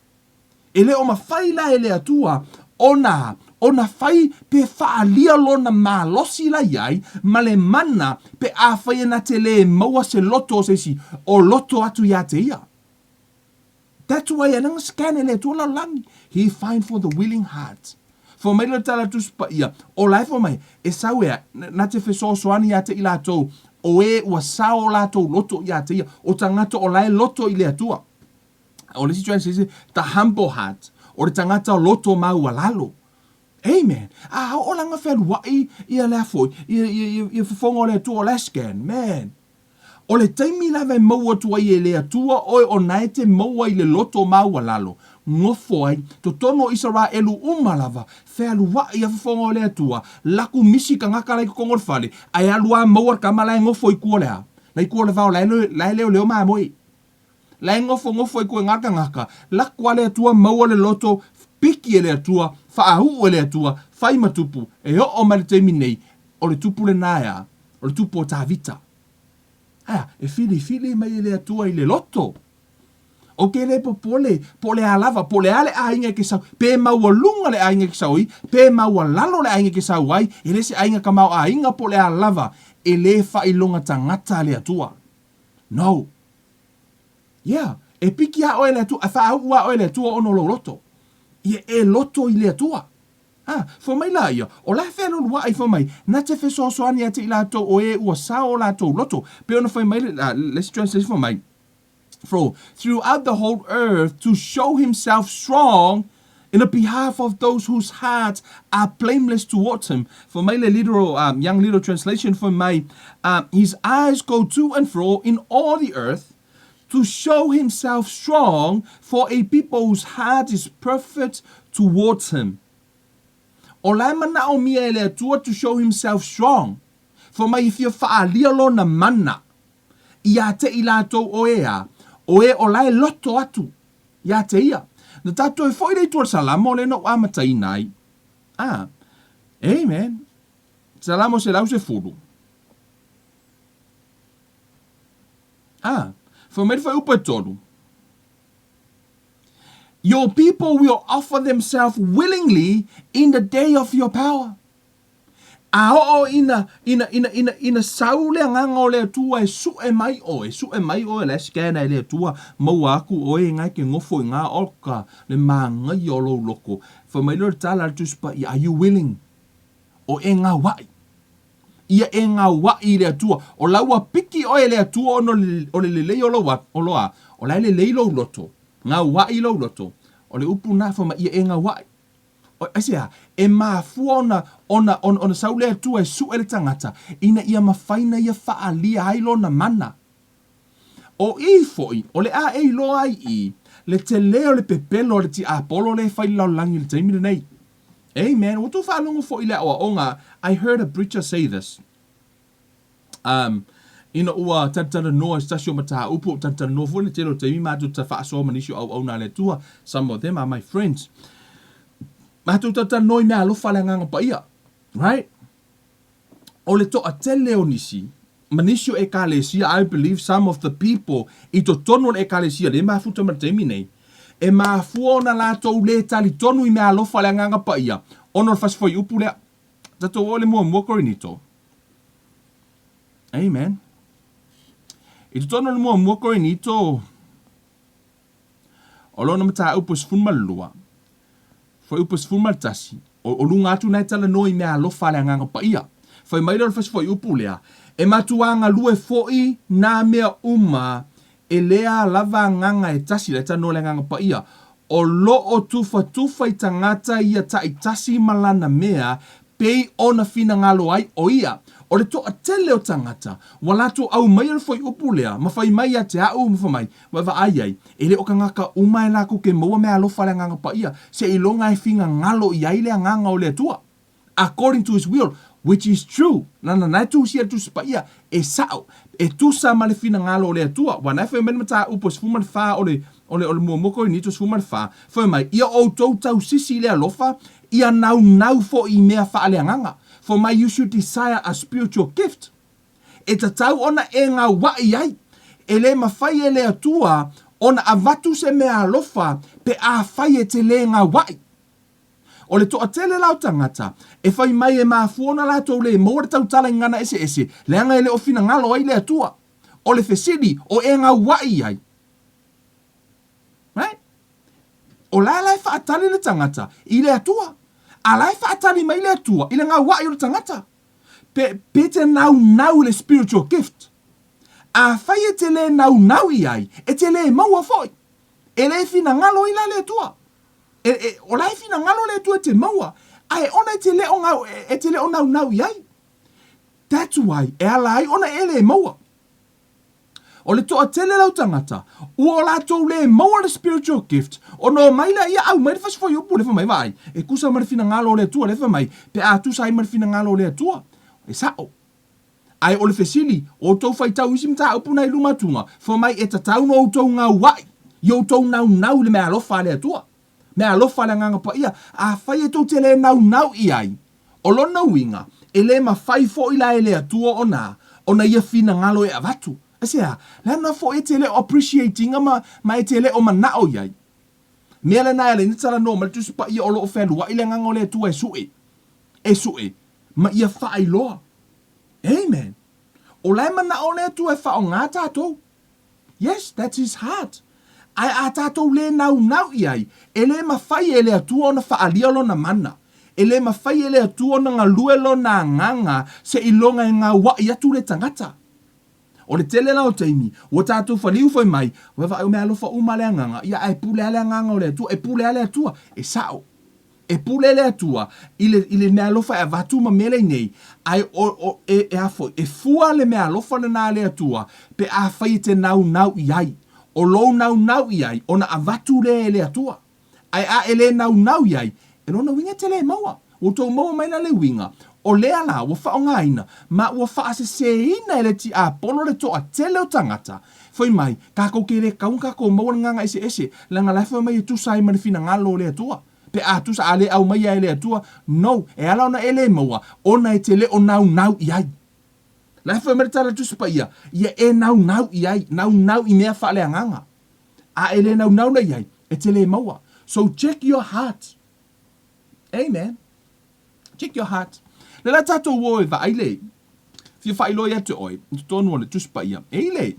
E le o mafai la e le Atua ona, ona fai pe faaalia lona malosi la i ai ma le mana pe afai e na te lē maua se loto o se isi o loto atu iā te ia. That's why e langa scan e le Atua lalolagi. He find for the willing heart. Fai mai le tala Tusi Paia, o la e fai mai, e sau ea, na te fesoasoani iā te i latou, o e ua sao latou loto iā te ia, o tagata o la e loto i le Atua. O le isi translation, the humble heart, o le tagata loto maualalo. Amen. A oo langa fealuai ia lea foi, ia, ia, ia, ia fofoga o le Atua o la e scan, man. O le taimi lava e maua atu ai e le Atua oe ona e te maua i le loto maualalo, nofo ai, totonu o Isaraelu uma lava, fealuai ia fofoga o le Atua, laku misi tagata la i totonu o le fale, ae alu a maua le tama la e nofo i tua o le a? La i tua o le vao la e, la e leoleo mamoe. La e nofonofo ai koe nga tagata, lako a le Atua maua le loto, piki e le Atua, faauu e le Atua, fai ma tupu, e oo mai le taimi nei, o le tupu lena e a? O le tupu o Tavita. Aea, e filifili mai e le Atua i le loto. O ke le popole, po o le a lava, po o le a le aiga e ke sau, pe maualuga le aiga e ke sau ai, pe maualalo le aiga e ke sau ai, e le se aiga kamaoaiga po o le a lava, e le faailoga tagata le Atua. No. Yeah. E piki lava oe e le Atua, e faau'u lava oe e le Atua ona o lou loto. Ia e loto i le Atua. A, fai mai lā ia, o le a fealualuaʻi fai mai, na te fesoasoani ia te i latou o e ua sao o latou loto. Pei ona fai mai le, le isi translation fai mai, For throughout the whole earth to show himself strong in the behalf of those whose hearts are blameless towards him. Fai mai le literal, um, Young Literal Translation fai mai, um, his eyes go to and fro in all the earth to show himself strong for a people whose heart is perfect towards him. O la e manaʻomia e le Atua to show himself strong. Fai mai e fia faaalia lona mana iā te i latou o e a, o e o la e loto atu iā te ia. Na tatou e foʻi le itu o le Salamo lea na ou amataina ai. A, amen. Salamo 110. A, fai mai le fuaiupu e tolu. Your people will offer themselves willingly in the day of your power. A oo ina, ina, ina, ina, ina sau le agaga o le Atua e suʻe mai ʻoe, suʻe mai ʻoe, la e scan e le Atua, maua aku ʻoe i ke gofo i ngā oka, le māgaia o lou loko. Fai mai lea o le tala a le Tusi Paia, Are you willing? O e gauaʻi. Ia e gauaʻi i le Atua. O la ua piki ʻoe e le Atua ona o le lelei o lou, o loa, o la e lelei lou loto. Gauaʻi lou loto. O le upu na, fai mai, ia e gauaʻi. Aisea? E mafua ona, ona, ona, ona sau le Atua e suʻe le tagata, ina ia mafai na ia faaalia ai lona mana. O i foʻi, o le a e iloa ai i le tele o le pepelo a le tiapolo lea e fai i le lalolagi i le taimi lenei. Amen. Ua tou faalogo foʻi i le aʻoaʻoga, I heard a preacher say this. Um, ina ua talatalanoa i se tasi o mataupu, ua talatalanoa foi le tele o taimi matou te faasoa ma nisi o auauna a le Atua, some of them are my friends. Matou talatalanoa i mea alofa a le Agaga Paia, right? O le toatele o nisi, ma nisi o Ekalesia, I believe some of the people i totonu o le Ekalesia lea e mafuta ma le taimi nei, e mafua ona latou le talitonu i mea alofa a le Agaga Paia, ona o le fasi fuaiupu lea. Tatou oo i le muamua Korinito. Amen. I totonu o le muamua Korinito, o lona mataupu e 12, fuaiupu e 11, o, o luga atu na e talanoa i mea alofa a le Agaga Paia. Fai mai lea o le fasi fuaiupu lea, e matuā galue foʻi nā mea uma e lea lava agaga e tasi, la e talanoa le Agaga Paia, o loo tufatufa i tagata ia taitasi ma lana mea pei ona finagalo ai o ia. O le toatele o tagata, ua latou aumaia le fuaiupu lea, ma fai mai ia te aʻu, ma fai mai, ua e vaai ai, e le o kagaka uma e lakou ke maua mea alofa a le Agaga Paia, seiloga e finagalo i ai le Agaga o le Atua. According to his will, which is true. Lana na e tusia le Tusi Paia, e sao, e tusa ma le finagalo o le Atua. Ua na e fai mai le mataupu e 14 o le, o le, o le muamua Korinito 14, fai mai, Ia outou tausisi i le alofa, ia naunau foʻi i mea faaleagaga. Fai mai, you should desire a spiritual gift. E tatau ona e gauaʻi ai. E le mafai e le Atua ona avatu se mea alofa pe afai e te le gauaʻi. O le toatele la o tagata, e fai mai e mafua ona latou le maua le tautala i gagana eseese, leaga e le o finagalo ai le Atua. O le fesili, o e gauaʻi ai? Right? O la la e faatali le tagata i le Atua. A la e faatali mai le Atua i le gauaʻi o le tagata. Pe, pe te naunau i le spiritual gift. Afai e te le naunau i ai, e te le maua foʻi. E le finagalo ai la le Atua. E, e, o la e finagalo le Atua e te maua, ae ona e te le o ngau, e, e te le o naunau i ai. That's why, e ala ai ona e le maua. O le toatele lau tagata, ua o latou le maua le spiritual gift, ona omai lea ia aumai le fasi fuaiupu le fai mai, vaai, e tusa ma le finagalo o le Atua, le fai mai, pe a tusa ai ma le finagalo o le Atua. E sao. Ae o le fesili, o outou faitau isi mataupu na i luma atuga, fai mai e tatau no outou gauaʻi i outou naunau i le mea alofa a le Atua, mea alofa a le Agaga Paia, afai e tou te le naunau i ai, o lona uiga, e le mafai foʻi la e le Atua ona, ona ia finagalo e avatu. Aisea? Leaga foʻi e te le o appreciate ina ma, ma e te le o manaʻo i ai. Mea lena e ala ai na talanoa mai le Tusi Paia o lo o fealuaʻi le Agaga o le Atua e suʻe, e suʻe, ma ia faailoa. Amen. O la e manaʻo le Atua e faaaoga tatou. Yes, that's his heart. Ae a tatou le naunau i ai, e le mafai e le Atua ona faaalia lona mana. E le mafai e le Atua ona galue lona agaga seiloga e gauaʻi atu le tagata. O le tele la o taimi, ua tatou faliu fai mai, Ua vaai o meaalofa uma le agaga, ia ae pule lava le agaga o le Atua, e pule lava le Atua. E sao. E pule le Atua i le, i le meaalofa e avatu ma mea lenei, ae o, o, e, e a foi, e fua le meaalofa lena a le Atua pe afai e te naunau i ai. O lou naunau i ai, ona avatu lea e le Atua. Ae a e le naunau i ai, e lona uiga e te le maua. Ua tou maua mai la le uiga, o lea la ua faaaogaina ma ua faasesēina e le tiapolo le toatele o tagata. Fai mai, tatou te le tatau ona tatou maua le agaga eseese, leaga la e fai mai e tusa ai ma le finagalo o le Atua. Pe a tusa, a le aumaia e le Atua, no, e ala ona e le maua, ona e te le o naunau i ai. La e fai mai le Tala Tusi Paia, ia e naunau i ai, naunau i mea faaleagaga. A e le naunau la i ai, e te le maua. So check your heart. Amen. Check your heart. Le la tatou o e vaai le fia faailoa ia te oe i totonu o le Tusi Paia. E i le,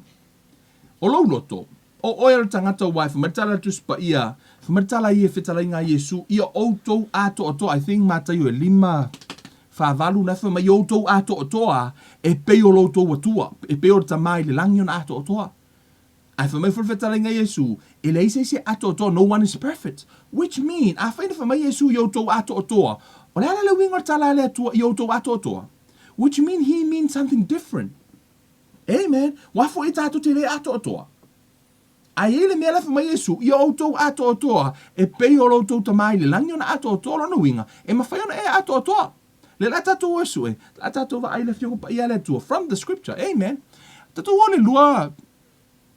o lou loto, o oe o le tagata ua e fai mai le tala a le Tusi Paia, fai mai le tala ia e fetalaiga a Iesu, ia outou atoatoa, I think Mataio e 5, 4, 8, na fai mai, ia outou atoatoa e pei o lo outou Atua, e pei o le Tama i le lagi ona atoatoa. Ae fai mai foi le fetalaiga Iesu, e leai se isi e atoatoa, no one is perfect. Which mean, afai na fai mai Iesu i outou atoatoa, o le a la le uiga o le tala a le Atua i outou atoatoa? Which mean he means something different. Amen. Ua foi tatou te le atoatoa. Ae i ai le mea la fai mai Iesu, ia outou atoatoa e pei o lo outou Tama i le lagi ona atoatoa lona uiga, e mafai ona e atoatoa. Le la tatou o e sue, la tatou vaai i le Afioga Paia a le Atua, from the scripture. Amen. Tatou o le lua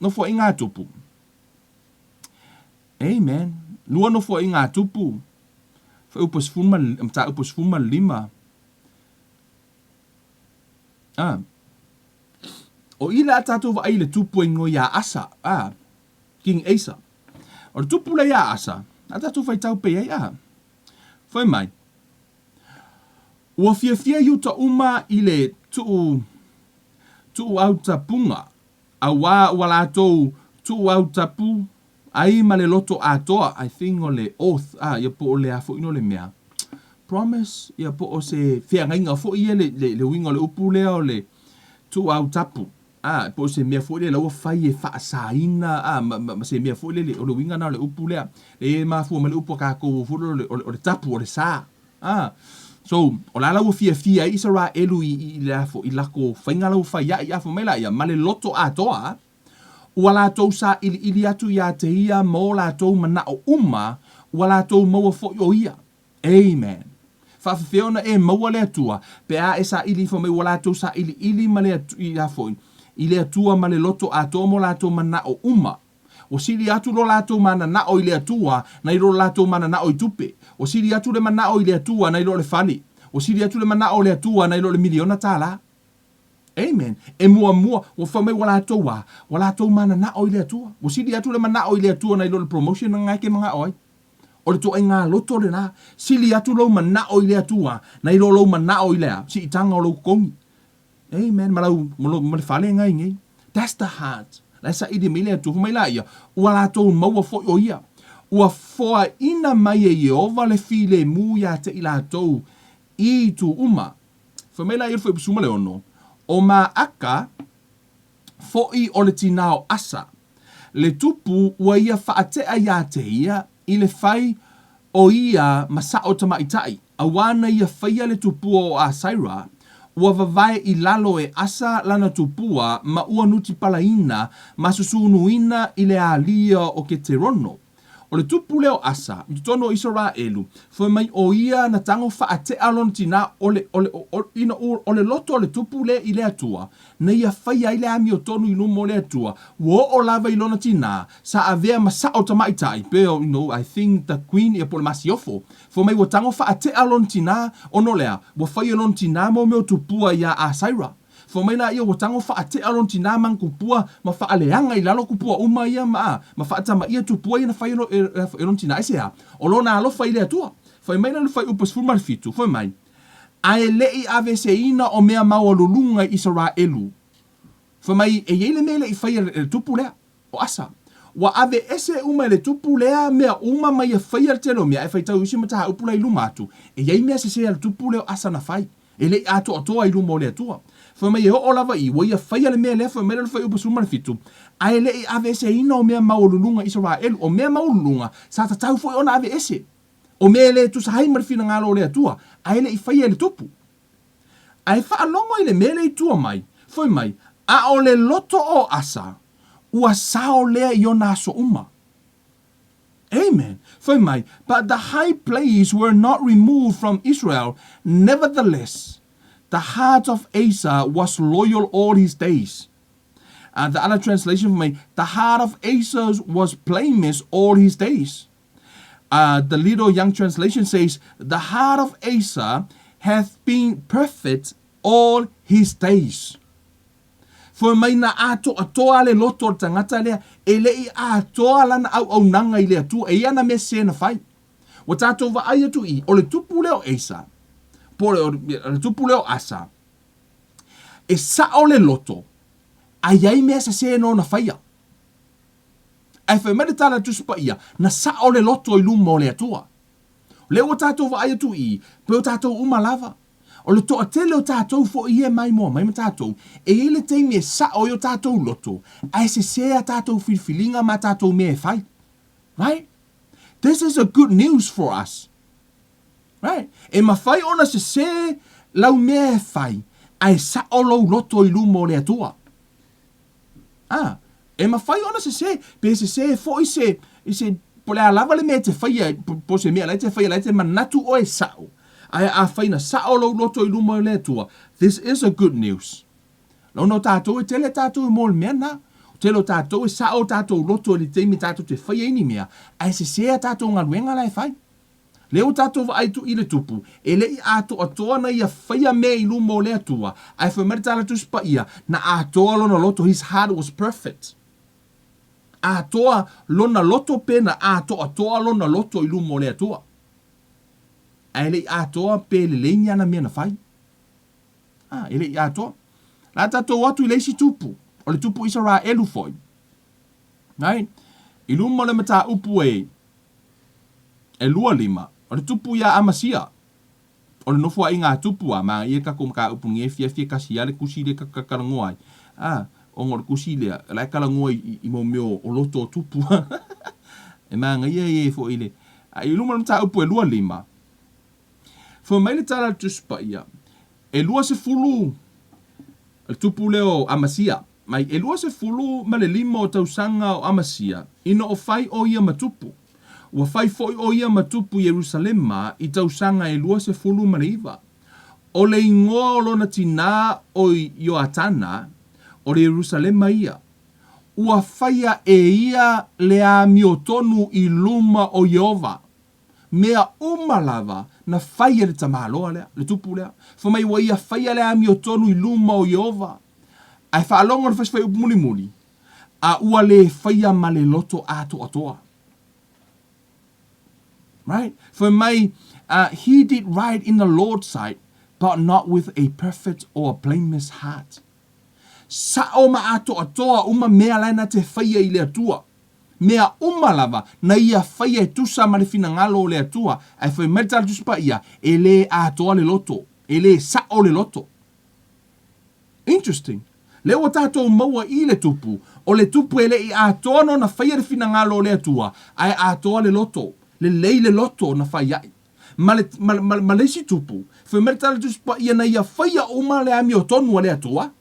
nofoaiga a Tupu. Amen. Lua nofoaiga a Tupu. Fuaiupu 10, mataupu 15. Ah. O i le a tatou vaai i le tupu e ingoa iā Asa, ah, King Asa. O le tupu lea iā Asa, a tatou faitau pea i ai, ah. Fai mai, Ua fiafia Iuta uma i le tuu, tuuautapuga, auā ua latou tuuautapu ai ma le loto atoa, I think o le oath, ah, ia po o le a foi no le mea, promise, ia po o se feagaiga foi ia le, le, le uiga o le upu lea o le tuuautapu, ah, po o se mea foi lea la ua fai e faasaina, ah, ma, ma, ma se mea foi lele, o le uiga na o le upu lea, e mafua mai le upu a kākou foi lea o le, o le, o le tapu, o le sa. Ah, so, o la la ua fiafia ai Isaraelu i, i, i le afo, i lako faiga la ua fai ai, a fai mai la ia, ma le loto atoa, ua latou sailiili atu iā te ia ma o latou manaʻo uma, ua latou maua foi ʻo ia. Amen. Faafefea ona e maua le Atua, pe a e saili ifo mai ua latou sailiili ma le, i afo, i le Atua ma le loto atoa ma o latou manaʻo uma. Ua sili atu lo latou mananao i le Atua nai lo latou mananao i tupe. Ua sili atu le manao i le Atua nai lo le fale. Ua sili atu le manao o le Atua nai lo le miliona tālā. Amen. E muamua, ua fai mai ua latou a, ua latou mananao i le Atua. Ua sili atu le manao i le Atua nai lo le promotion na e ke manao ai. O le toaiga loto lena. Sili atu lou manao i le Atua nai lo lou manao i le a, siitaga o lou totogi. Amen. Ma lau, ma lo, ma le fale ngai nei. That's the heart. La e saili mai le Atua. Fai mai la ia, ua latou maua foi o ia. Ua foaina mai e Ieova le filemu iā te i latou i itu uma. Fai mai la ia le fuaiupu 16, O Maaka foʻi o le tinā o Asa, le tupu ua ia faatea iā te ia i le fai o ia ma saʻo tamaitai, auā na ia faia le tupua o Asaira, ua vavae i lalo e Asa lana tupua ma ua nutipalaina ma susunuina i le alia o Keterono. O le tupu lea o Asa i totonu o Isaraelu, fai mai ʻo ia na tago faatea lona tinā o le, o le, o, ina ua, o le loto o le tupu lea i le Atua, na ia faia ai le amiotonu i luma o le Atua, ua oo lava i lona tinā, sa avea ma saʻo tamaitai, pe, you know, I think the queen, ia po o le masiofo. Fai mai ua tago faatea lona tinā, ona o le a? Ua faia lona tinā mo mea o tupua iā Asaira. Fai mai la ia ua tago faatea lona tinā ma kupua ma faaleaga i lalo kupua uma ia ma, ma faatamaia tupua ia na fai e, e, e lona tinā. Aisea? O lona alofa i le Atua. Fai mai la le fuaiupu 17, fai mai, A e le i aveeseina o mea maualuluga i Isaraelu. Fai mai, e i ai le mea e le i faia e le tupu lea. O Asa. Ua aveese uma e le tupu lea mea uma ma ia faia le tele o mea, ae faitau isi mataupu la i luma atu, e i ai mea sese a le tupu lea o Asa na fai, e le i atoatoa i luma o le Atua. Fai mai e oo lava i, ua ia faia le mea lea, fai mai le Fuaiupu 17, ae le i aveeseina o mea maualuluga i Isaraelu, o mea maualuluga sa tatau foi ona aveese, o mea e le tusa ai ma le finagalo o le Atua, ae le i faia e le tupu. Ae faalogo i le mea lea i tua mai, fai mai, a o le loto o Asa, ua sao lea i ona aso uma. Amen. Fai mai, but the high place were not removed from Israel, nevertheless, the heart of Asa was loyal all his days. Uh, the other translation for me, the heart of Asa was blameless all his days. Uh, the Little Young Translation says, The heart of Asa hath been perfect all his days. Fai mai na atoatoa le loto o le tagata lea, e le i atoa lana auaunaga i le Atua, e i ai ana mea sese na fai. Ua tatou vaai atu i, o le tupu lea o Asa, po o le, o le tupu lea o Asa, e sao le loto, a i ai mea sese na ona faia. Ae fai mai le tala a le Tusi Paia, na sao le loto i luma o le Atua. O lea ua tatou vaai atu i i, pei o tatou uma lava. O le toatele o tatou foi ia e maimoa mai ma tatou, e i ai le taimi e sao ai o tatou loto, ae sese a tatou filifiliga ma a tatou mea e fai. Right? This is a good news for us. Right? E mafai ona sese lau mea e fai, ae sao lou loto i luma o le Atua. A, e mafai ona sese, pe sese foi se, i se, po o le a lava le mea e te faia, po o se mea la e te faia, la e te manatu oe e sao. Ae afai na sao lou loto i luma o le Atua, this is a good news. Lona o tatou e tele tatou e mo le mea na. O tele o tatou e sao o tatou loto i le taimi tatou te faia ai ni mea, ae sese a tatou galuega la e fai. Lea ua tatou vaai atu i le tupu, e le i atoatoa na ia faia mea i luma o le Atua, ae fai mai le tala Tusi Paia, na atoa lona loto, his heart was perfect. Atoa lona loto pe na atoatoa lona loto i luma o le Atua. Ae le i atoa pe lelei ni ana mea na fai. Ah, e le i atoa. La tatou atu i le isi tupu, o le tupu Isaraelu foi. Right? I luma o le mataupu e e 25, o le tupu iā Amasia, o le nofoaiga a Tupu, a māia ka ko ka upu nge fiafia kasi ia le kusi le ka ka kalagoa ai. A, ona o le kusi lea, la e kalagoa i, i mau mea o loto o Tupu. e māgaia ia e foi le, a i luma o le mataupu e 25, fai mai le tala a le Tusi Paia, e 20 le tupu lea o Amasia, mai e 25 o tausaga o Amasia ina o fai o ia ma tupu. Ua fai foi o ia ma tupu i Ierusalema i tausaga e 29. O le igoa o lona tinā o Ioatana, o le Ierusalema ia. Ua faia e ia le amiotonu i luma o Ieova. Mea uma lava na fai e le tamaloa lea, le tupu lea. Fai mai ua ia faia le amiotonu i luma o Ieova. Ae faalogo le fasi-fuaiupu mulimuli, a ua le faia ma le loto atoatoa. Right? Fai mai, uh, he did right in the Lord's sight, but not with a perfect or a blameless heart. Sao ma atoatoa uma mea la na te faia i le Atua. Mea uma lava na ia faia e tusa ma le finagalo o le Atua, ae fai mai le tala Tusi Paia, e le atoa le loto, e le sao le loto. Interesting. Lea ua tatou maua i le tupu, o le tupu e le i atoa na ona faia le finagalo o le Atua, ae atoa le loto, lelei le loto na fai ai. Ma le, ma, ma, ma le isi tupu, fai mai le tala Tusi Paia na ia faia uma le amiotonu a le Atua,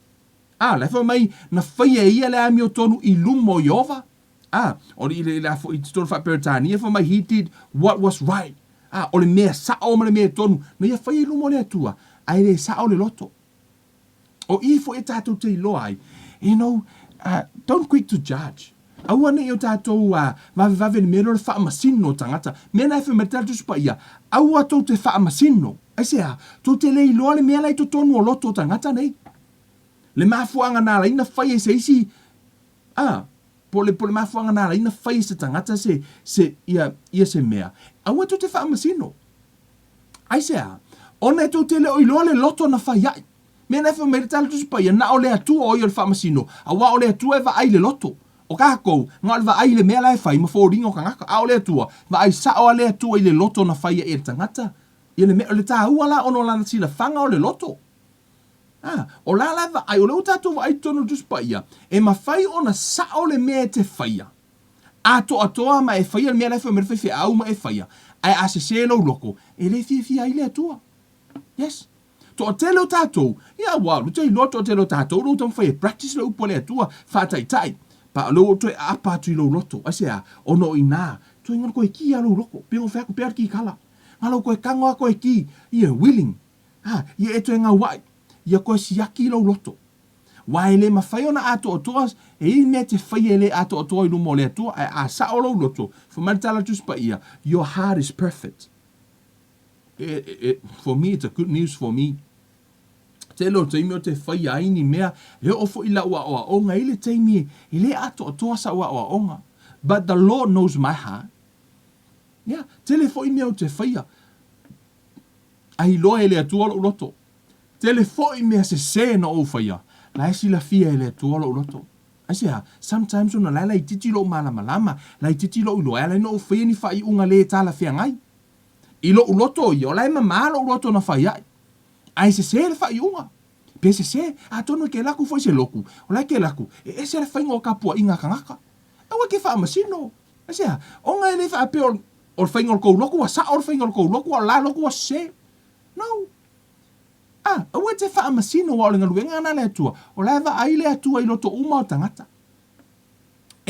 A, la e fai mai, na faia e ia le amiotonu i luma o Ieova. A, o le, i le, a foi i totonu faa-Peretania, fai mai, he did what was right. A, o le mea sao ma le mea tonu, na ia faia i luma o le Atua, ae le sao le loto. O i foi e tatou te iloa ai, you know, uh, don't quick to judge. Aua ne i o tatou uh, vavevave le mea lea o le faamasino o tagata. Mea na e fai mai le Tusi Paia, aua tou te faamasino. Aisea, tou te le iloa le mea la i totonu o loto o tagata nei. Le mafuaaga na ala ai na fai e se isi, a, po o le, po o le mafuaaga na ala ai na fai e se tagata se, se, ia, ia se mea, aua tou te faamasino. Aisea? Ona e tou te le o iloa le loto na fai ai. Mea na e fai mai le Tala Tusi Paia, na o le Atua o ia o le faamasino, auā o le Atua e vaai i le loto. O kākou, na o le vaai i le mea la e fai ma foliga o tagata, a o le Atua, vaai sao a le Atua i le loto na faia e le tagata. Ia le mea, o le tāua la ona o lana silafaga o le loto. A, o la la e vaai, o lea ua tatou vaai i totonu o le Tusi Paia, e mafai ona sao le mea e te faia, atoatoa ma e faia le mea la e fai mai le faifeau ma e faia, ae a sese lou loko, e le fiafia ai le Atua. Yes. Toatele o tatou, ia aua ou te iloa toatele o tatou lou taumafai e practice le upu a le Atua, faataitai, pa o lea ua ou toe aapa atu i lou loto, aisea? Ona o inā, toe ngalo koe ki a lou loko, pei ona fai atu pea le kikala, ngalo koe kago a koe ki, ia willing, ha, ia e toe gauaʻi, ia koe siaki i lou loto. Wa e le mafai ona atoatoa, e i mea te faia e le atoatoa i luma o le Atua, ae a sao lou loto, fai mai le tala a le Tusi Paia, your heart is perfect. For me it's a good news for me. Tele o taimi o te whai ai ni mea, e oo foi lau aoaoga i le taimi e le atoatoa sau aoaoga. But the Lord knows my heart. Yeah, tele foi mea o te whaia. A iloa e le Atua lou loto. Tele foi mea sese na ou whaia. La e silafia e le Atua lou loto. Aisea? Sometimes ona la e laitiiti lou malamalama, laitiiti lou iloa, e ala ai ona ou whaia ni faaiuga le talafeagai. I lou loto ia, o la e mamā lou loto na fai ai. Ae sesē le faaiuga. Pe sesē, atonu e kēlā aku foi se loku, o la e kēlā aku, e ese le faiga o kapuaʻiga a kangaka. Aua ke faamasino. Aisea? Ona e le faapea o, o le faiga o le kou loku ua sao le faiga o le kou loku, a o le la loku ua sesē. No. A, aua e te faamasino aua o le galuega lena a le Atua, o la e vaai le Atua i loto uma o tagata.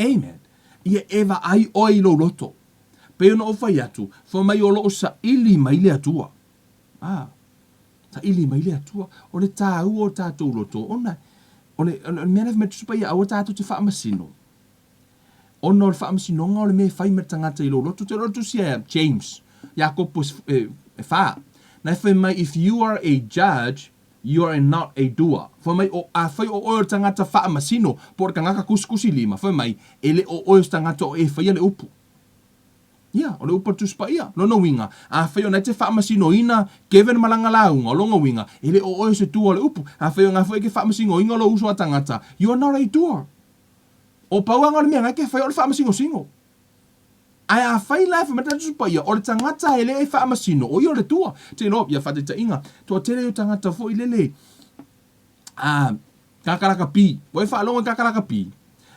Amen. Ia e vaai oe i lou loto. Pei ona ou fai atu, fai mai o loo saili mai le Atua. A, saili mai le Atua. O le tāua o tātou loto, ona, o le, o le mea lea fai mai Tusi Paia, aua tātou te faamasino. Ona o le faamasinoga o le mea e fai ma le tagata i lou loto. Te loa le tusi a James, Iakopo e, e whā. Na e fai mai, if you are a judge, You are not a doer. Fai mai, o, afai o oe o le tagata faamasino, po o le tagata kusikusi lima, fai mai, e le o oe o se tagata o e faia le upu. Ia, o le upu a le Tusi Paia. Lona uiga, afai o na e te faamasinoina Kevin ma lana lauga, o lona uiga, e le o oe o se doer o le upu. Afai o na foi e ke faamasinoina lou uso a tagata, you are not a doer. O pau aga o le mea na e ke faia o le faamasinosino. Ae afai la e fai mai le Tusi Paia, o le tagata e le e faamasino, o ia o le Atua. Te iloa, ia faataitaiga, toatele o tagata foi lele, a, tagata lakapi, ua e faalogo i tagata lakapi,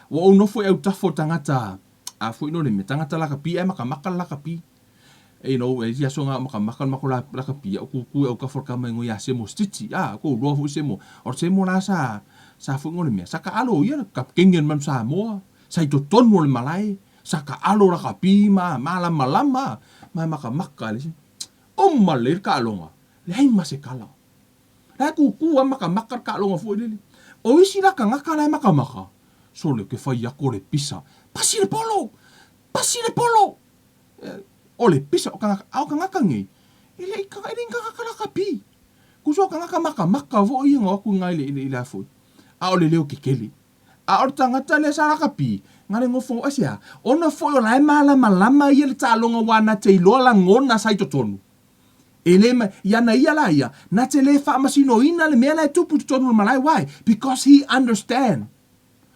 ua ou nofo i autafa o tagata, a foi no le mea, tagata lakapi ae makamaka le lakapi. You know, e isi aso nga makamaka le mako lakapi, au kuku au kafa kama ingo ia Semo Stiti, a, ko loa foi Semo. O Semo la sa, sa foi ngo le mea, sa ka alo ia, ka kengen man Samoa, sa i totonu o le malae, Sa kaʻalo lakapi ma malamalama ma makamaka le uma lelei le kaʻaloga, leai ma se kala. La e kūkū a makamaka le kaʻaloga foi lele. O isi la kangaka la e makamaka, sole ke fai aku o le pisa, pasi le polo! Pasi le polo! O le pisa o kangaka, a o kangaka nei, e le i e le i kangaka lakapi. Kuso o kangaka makamaka foi ia nga o aku i nga i le a foi. A o le leo kekele. A o le tagata lea sa lakapi, na le nofo aisea? Ona foi o la e malamalama ia le taaloga ua na te iloa lagona sa i totonu. E le ma, i ana ia la ia, na te le faamasinoina le mea la e tupu i totonu o le malae. Why? Because he understand.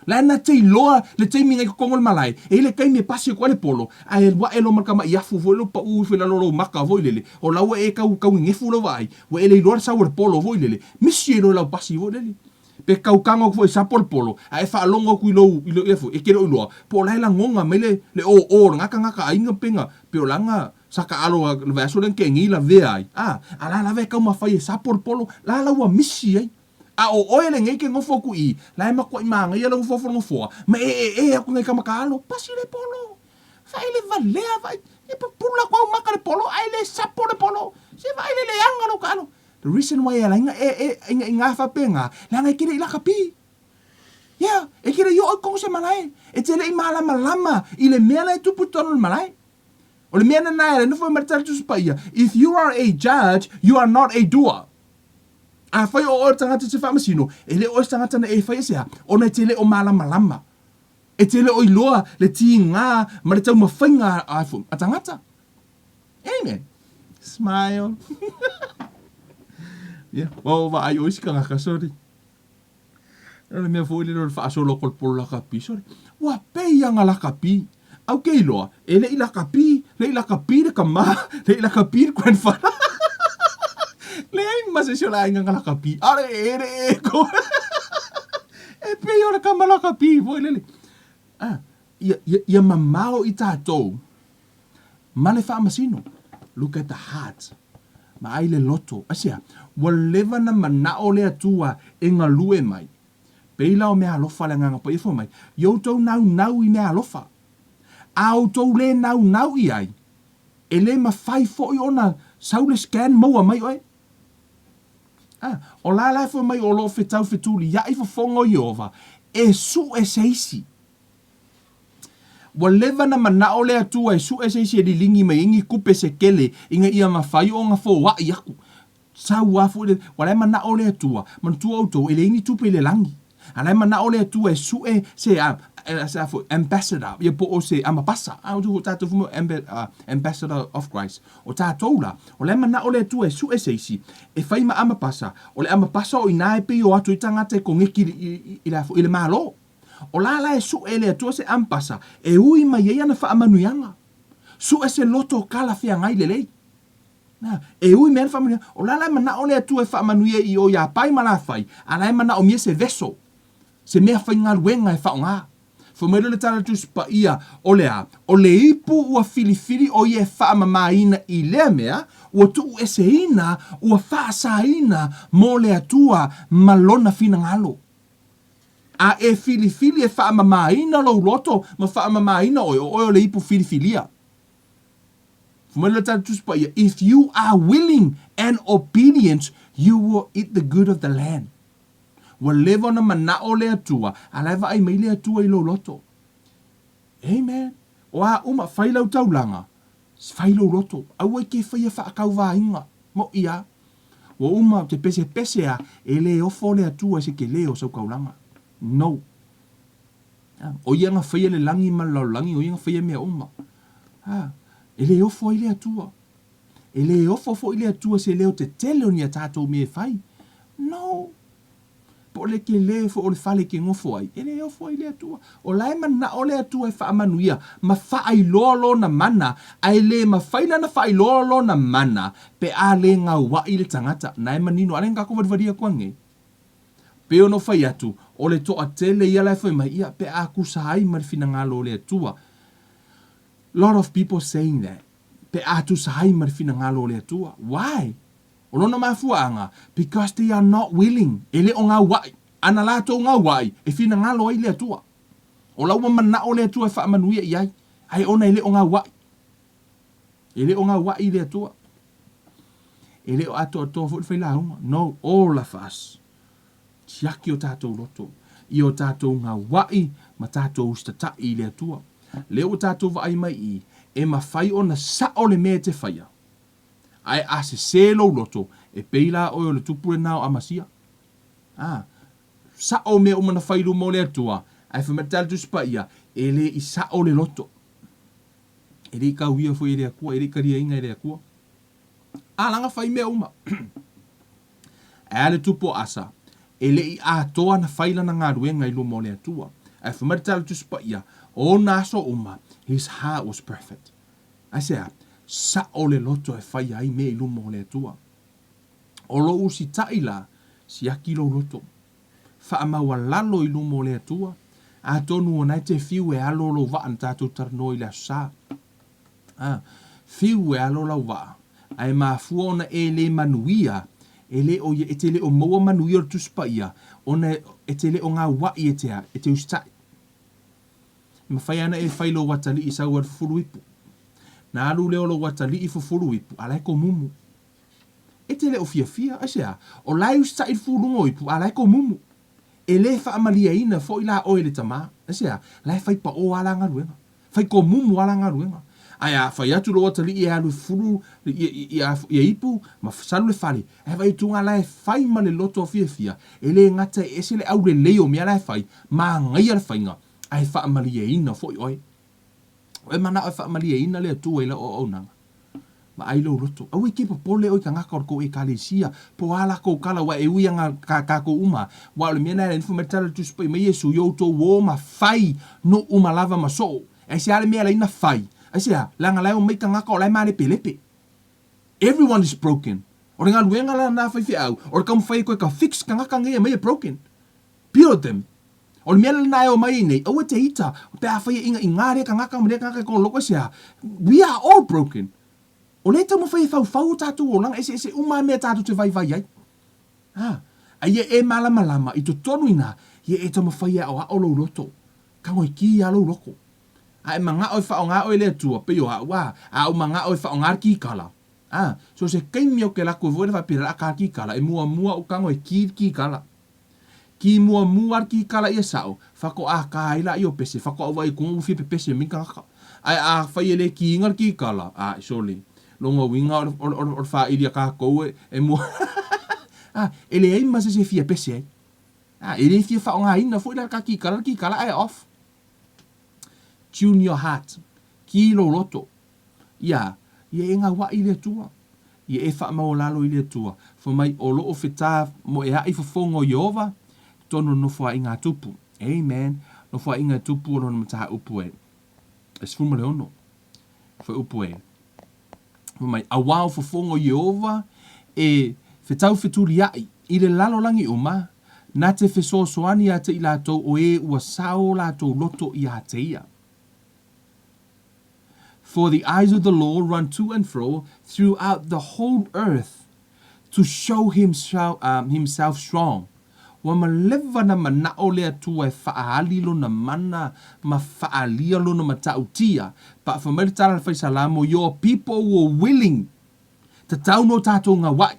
La e na te iloa le taimi na i totonu o le malae, e i le taimi e pasi atu ai le polo, ae alu ae loa ma le tamaʻi afu foi lele paʻu ifo i lalo o lou maka foi lele, o la ua e tau tau gegefu lau vaai, ua e le iloa le sau o le polo foi lele, misi ai loa i lau pasi foi lele. Pe kaukaga atu foi e sapo le polo, ae e faalogo atu i lou, i lou, ia foi, e te le o iloa, po o la e lagona mai le, le ō o lena tagata aiga pe na, pe o lana sa taalo a le vaiaso lea na tea nei lavea ai, a, a la lava e taumafai e sapo le polo, la la ua misi ai. A o oe lenei ke nofo atu i i, la e matuai manaia lau nofoa nofoa, ma e ee atu nai tama taalo, pasi le polo, vaai le valea, vaai, e pupula atu au maka le polo, ae le sapo le polo, se vaai le leaga lou taalo. The reason why e ala ai na e e ina i ngā whapenga, leaga e kere i lakapi. Yeah, e kere i oo i tonu se malae. E te le i malamalama i le mea la e tupu i totonu o le malae. O le mea nana e ala nofo mai le tala Tusi Paia, if you are a judge, you are not a doer. Afai o oe o le tagata te whaamasino, e le oe se tagata na e whai e se ha, ona e te le o malamalama. E te le o iloa le tīngā ma le taumawhainga a, a tagata. Amen. Smile. Yeah, well, vaai o isi kangaka, sorry. O le mea foi lele o le faasolo atu o le polo lakapi, sole, ua pei lava na lakapi. Ae ou te iloa, e le i lakapi, le i lakapi le tama, le i lakapi le grandfather. Leai ma se isi o le aiga na lakapi, a o le ee le ee ko. E pei o le tama lakapi foi lele. Ah, ia, ia, ia mamao i tatou ma le faamasino. Look at the heart. Vaai le loto. Aisea? Ua leva na manao le Atua e galue mai. Pei la o meaalofa le Agaga Paia fai mai, Ia outou naunau i meaalofa. A outou le naunau i ai, e le mafai foi ona sau le scan maua mai oe. A, o la la e fai mai o lo o fetau fetuliai fofoga o Ieova e sue se isi. Ua leva na manao le Atua e sue se isi e liligi mai ai ni tupe se tele ina ia mafai ona foai aku. Sau a foi le, ua la e manao le Atua, manatua outou e leai ni tupe i le lagi. A la e manao le Atua e sue se a, se a foi, ambassador, ia po o se amapasa. A, o tatou foi ambassador of Christ. O tatou la, o la e manao le Atua e sue se isi e fai ma amapasa. O le amapasa o ina e pei o atu ai tagata e koneki i, i, le, i le Malo. O la la e sue le Atua se ampasa e ui mai ai ana faamanuiaga. Sue se loto talafeagai lelei. Na, e ui mai ana faamanuiaga. O la la e manao le Atua e faamanuia i o iā Pai ma Lafai, a la e manaomia se vessel, se mea faigaluega e faaaoga. Fai mai lea o le Tala Tusi Paia, o le a? O le ipu ua filifili o ia e faamamaina i lea mea, ua tuueseina, ua faasaina mo le Atua ma Lona finagalo. A e filifili e faamamaina lou loto ma faamamaina oe, o oe o le ipu filifilia. Fai mai le Tala Tusi Paia, If you are willing and obedient, you will eat the good of the land. Ua leva ona manao le Atua, a la e vaai mai le Atua i lou loto. Amen. O a uma, fai lau taulaga, fai lou loto. Aua e te faia faatauvaina. Moʻi a. Ua uma, ou te pesepese a, e le ofo le Atua i se telē o sau taulaga. No. O ia na faia le lagi ma le lalolagi, o ia na faia mea uma. Ha. E le ofo ai le Atua. E le ofo foi le Atua se leo tetele o ni a tatou mea e fai. No. Po o le telē foi o le fale e te nofo ai, e le ofo ai le Atua. O la e manao le Atua e faamanuia ma faailoa Lona mana, ae le mafai la ona faailoa Lona mana pe a le gauaʻi le tagata. Na e manino, ʻaʻole na kākou waliwali aku anei. Pei ona ou fai atu, o le toatele ia la e fai mai, ia, pe a tusa ai ma le finagalo o le Atua. Lot of people saying that, pe a tusa ai ma le finagalo o le Atua. Why? O lona mafuaaga, because they are not willing, e le o gauaʻi, ana latou gauaʻi e finagalo ai le Atua. O la ua manao le Atua e faamanuia i ai, ae ona e le o gauaʻi. E le o gauaʻi le Atua. E le o atoatoa foi le failauga. No, all of us. Tiaki o tatou loto, i o tatou gauaʻi ma tatou usitatai i le Atua. Lea ua tatou vaai mai i, e mafai ona sao le mea e te faia. Ae a sesē lou loto, e pei la oe o le tupu lena o Amasia. A, sao mea uma na fai i luma o le Atua, ae fai mai le Tala Tusi Paia, e le i sao le loto. E le i kauia foi e le Atua, e le i kaliaina e le Atua. A laga fai mea uma. Ae a le tupu o Asa, e le i atoa na fai lana galuega i luma o le Atua. Ae fai mai le Tala Tusi Paia, o ona aso uma, his heart was perfect. Aisea? Sao le loto e faia ai mea i luma o le Atua. O lou usitaʻi la, siaki lou loto. Faamaualalo i luma o le Atua, atonu ona e te fiu e alo lou vaa na tatou talanoa i le Aso Sa. A, fiu e alo lau vaa, ae mafua ona e le manuia, e le o ia, e te le o maua manuia o le Tusi Paia, ona e te le o gauaʻi e te a, e te usitaʻi. E mafai ana e fai lou atalii sau ai le fufulu ipu. Na alu lea o lou atalii fufulu ipu, a la e komumu. E te le o fiafia, aisea? O la e usitai le fuluga o ipu, a la e komumu. E le faamalieina foi la oe e le tama, aisea? La e fai paʻō a la galuega. Fai komumu a la galuega. Ae a fai atu lou atalii e alu e fufulu ia ipu ma salu le fale, ae vaai atu la e fai ma le loto fiafia, e le gata e ese le aulelei o mea la e fai, manaia le faiga, ae faamalieina foi oe. Ua e manao e faamalieina le Atua i lau auaunaga? Vaai lou loto. Aua e te popole oe i tagata o le tou Ekalesia, po o a latou tala, aua e ui lava na tatou uma, aua o le mea lena e nofo mai le tala a le Tusi Paia mai Iesu, i outou o ma fai nuu ma lava ma soo. Aisea le mea e ala ai na fai? Aisea? Leaga la e omai tagata o la e malepelepe. Everyone is broken. O le galuega la lena a faifeau, o le taumafai e toe ta fix tagata nei e aumai e broken. Build them. O le mea lena e omai ai nei, aua e te ita, pe afai e inaina lea tagata ma lea tagata i tona loko, aisea? We are all broken. O lea e taumafai e faufau o tatou olaga, eseese uma lava mea tatou te vaivai ai. A, a ia e malamalama i totonu i ina, ia e taumafai e aoao lou loto. Tagoiki lava lou loto. A e manao e faaaoga oe e le Atua, pei o au, a, a ou manao e faaaoga le kikala, a, so se taimi ou te alu atu ai foi lea faapea o le a ta le kikala, e muamua ou tago e ki le kikala. Ki muamua le kikala ia sao, faatoa ta ai laia o pese, faatoa ou vaai atu ua fia pepese mai tagata. Ae afai e le kiina le kikala, a, sole, lona uiga o le, o le, o le faili a tatou e, e mua, a, e leai ma se isi e fia pese ai. A, e le fia faaaogaina foi la le ta kikala, le kikala ae off. Tune your heart. Ki lou loto. Ia, ia e gauaʻi i le Atua. Ia e faamaualalo i le Atua. Fai mai, o loo fetā moeaʻi fofoga o Ieova, tonu o le nofoaiga a Tupu. Amen. Nofoaiga e Tupu o lona mataupu e. E 16. Fuaiupu e. Fai mai, auā o fofoga o Ieova e fetau fetuliaʻi i le lalolagi uma, na te fesoasoani ia te i latou o ē ua sao o latou loto iā te ia. For the eyes of the Lord run to and fro throughout the whole earth to show himself, um, himself strong. Ua maleva na manaʻo le Atua e faaali lona mana ma faaalia lona matautia. Paʻa mai le tala a le Faisalamo, Your people were willing. Tatau no tatou gauaʻi.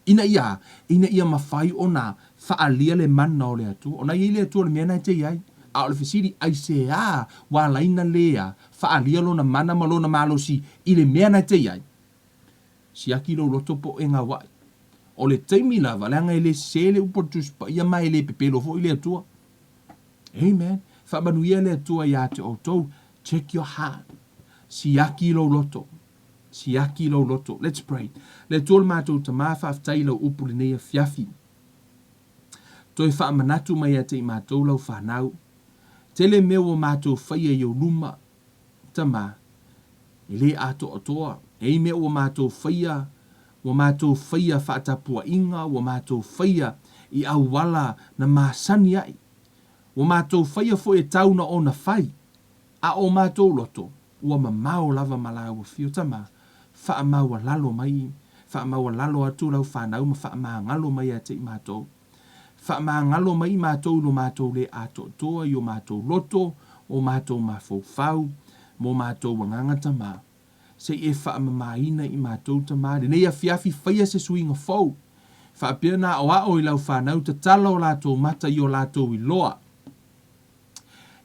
Ina ia, ina ia mafai ona faaalia le mana o le Atua. Ona i ai le Atua o le mea na e te i ai. A o le fesili, aisea ua alaina lea faaalia lona mana ma lona malosi i le mea na e te i ai? Siaki lou loto po o e gauaʻi. O le taimi lava, leaga e le sese le upu a le Tusi Paia ma e le pepelo foi le Atua. Amen. Faamanuia le Atua iā te outou. Check your heart. Siaki lou loto. Siaki lou loto. Let's pray. Le Atua o le matou Tama, faafetai i lau upu lenei afiafi. Toe faamanatu mai ia te i matou lau fanau. Tele mea ua matou faia i ou luma, Tama, e le atoatoa. E i mea ua matou faia, ua matou faia faatapuaiga, ua matou faia i auala na masani ai. Ua matou faia foi e tau na ona fai, a o matou loto, ua mamao lava ma lāua fio. Tama, faamaualalo mai, faamaualalo atu lau fanau ma faamagalo mai ia te i matou. Faamagalo mai i matou i lo matou lē atoatoa i o matou loto, o matou mafaufau, ma o matou agaga Tama. Se i e faamamaina i matou Tama lenei afiafi faia se suiga fou. Faapea na aoao i lau fanau tatala o latou mata i o latou iloa.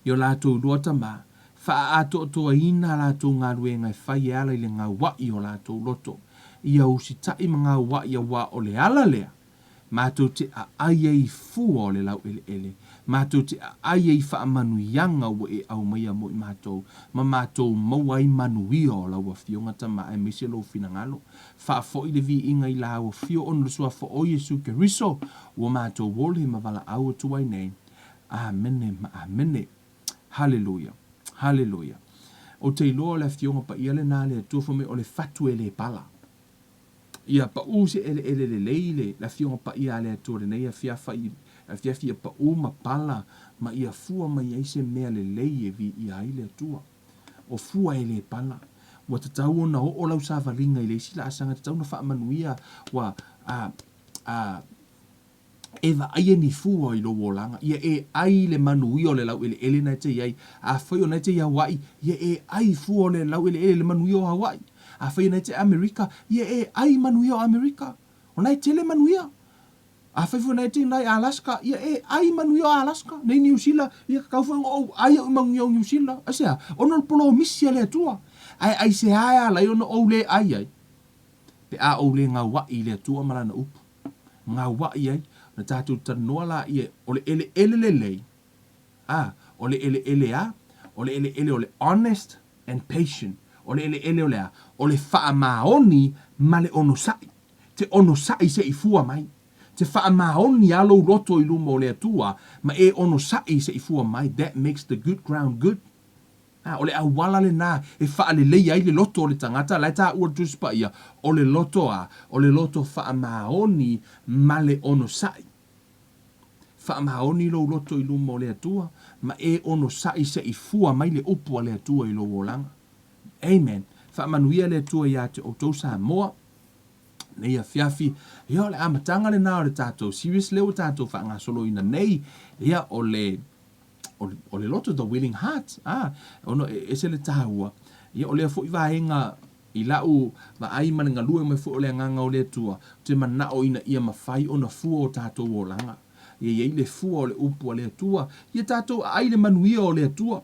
I o latou iloa Tama, faaatoatoaina a latou galuega e fai e ala i le gauaʻi o latou loto. Ia usitaʻi ma gauaʻi auā o le ala lea Matou te aai ai i fua o le laueleele, matou te aai ai i faamanuiaga ua e aumaia mo i matou, ma matou maua ai manuia o lau Afioga Tama aemaise lou finagalo. Faafoi le viiga i lau Afio ona o le Suafa o Iesu Keriso ua matou ole ma valaau atu ai nei. Amene ma amene. Haleluia. Haleluia. Ou te iloa o le Afioga Paia lena a le Atua fai mai o le fatu e le pala. Ia paʻu se ʻeleʻele lelei le Afioga Paia a le Atua lenei afiafi, afiafi ia paʻu ma pala ma ia fua mai ai se mea lelei e viia ai le Atua. O fua e le pala. Ua tatau ona oo lau savaliga i le isi laasaga, tatau ona faamanuia ua a, a, e vaaia ni fua i lou olaga, ia e ai le manuia o le laueleele na e te iai. Afai o na e te i Hawaii, ia e ai fua o le laueleele le manuia o Hawaii. Afai o na e te Amerika, ia e ai manuia o Amerika. O na e tele manuia. Afai foi o na e te i Alaska, ia e ai manuia o Alaska. Nei Niu Sila, ia tatau foi ona ou ai au i manuia o Niu Sila. Aisea? Ona o le polomisi a le Atua. Ae aisea e ala ai ona ou le ai ai? Pe a ou le gauaʻi i le Atua ma Lana upu. Gauaʻi ai, ona tatou talanoa laia o le ʻeleʻele lelei, a, o le ʻeleʻele a, o le ʻeleʻele o le honest and patient. O le eleele o le a? O le faamaoni ma le onosai. Te onosai se i fua mai. Te faamaoni a lou loto i luma o le Atua ma e onosai se i fua mai, that makes the good ground good. A, o le auala lena e faaleleia ai le loto o le tagata, la e taua le Tusi Paia, o le loto a, o le loto faamaoni ma le onosai. Faamaoni lou loto i luma o le Atua, ma e onosai se i fua mai le upu a le Atua i lou olaga. Amen. Faamanuia le Atua ia te outou Samoa. Nei afiafi, ia o le amataga lena o le tatou series lea ua tatou faagasoloina nei, ia o le o le loto, the willing heart, a, ona e ese le taua, ia o lea foi vaega i lau vaai ma le galue mai foi o le Agaga o le Atua, ou te manao ina ia mafai ona fua o tatou olaga. Ia i ai le fua o le upu a le Atua, ia tatou aai le manuia o le Atua.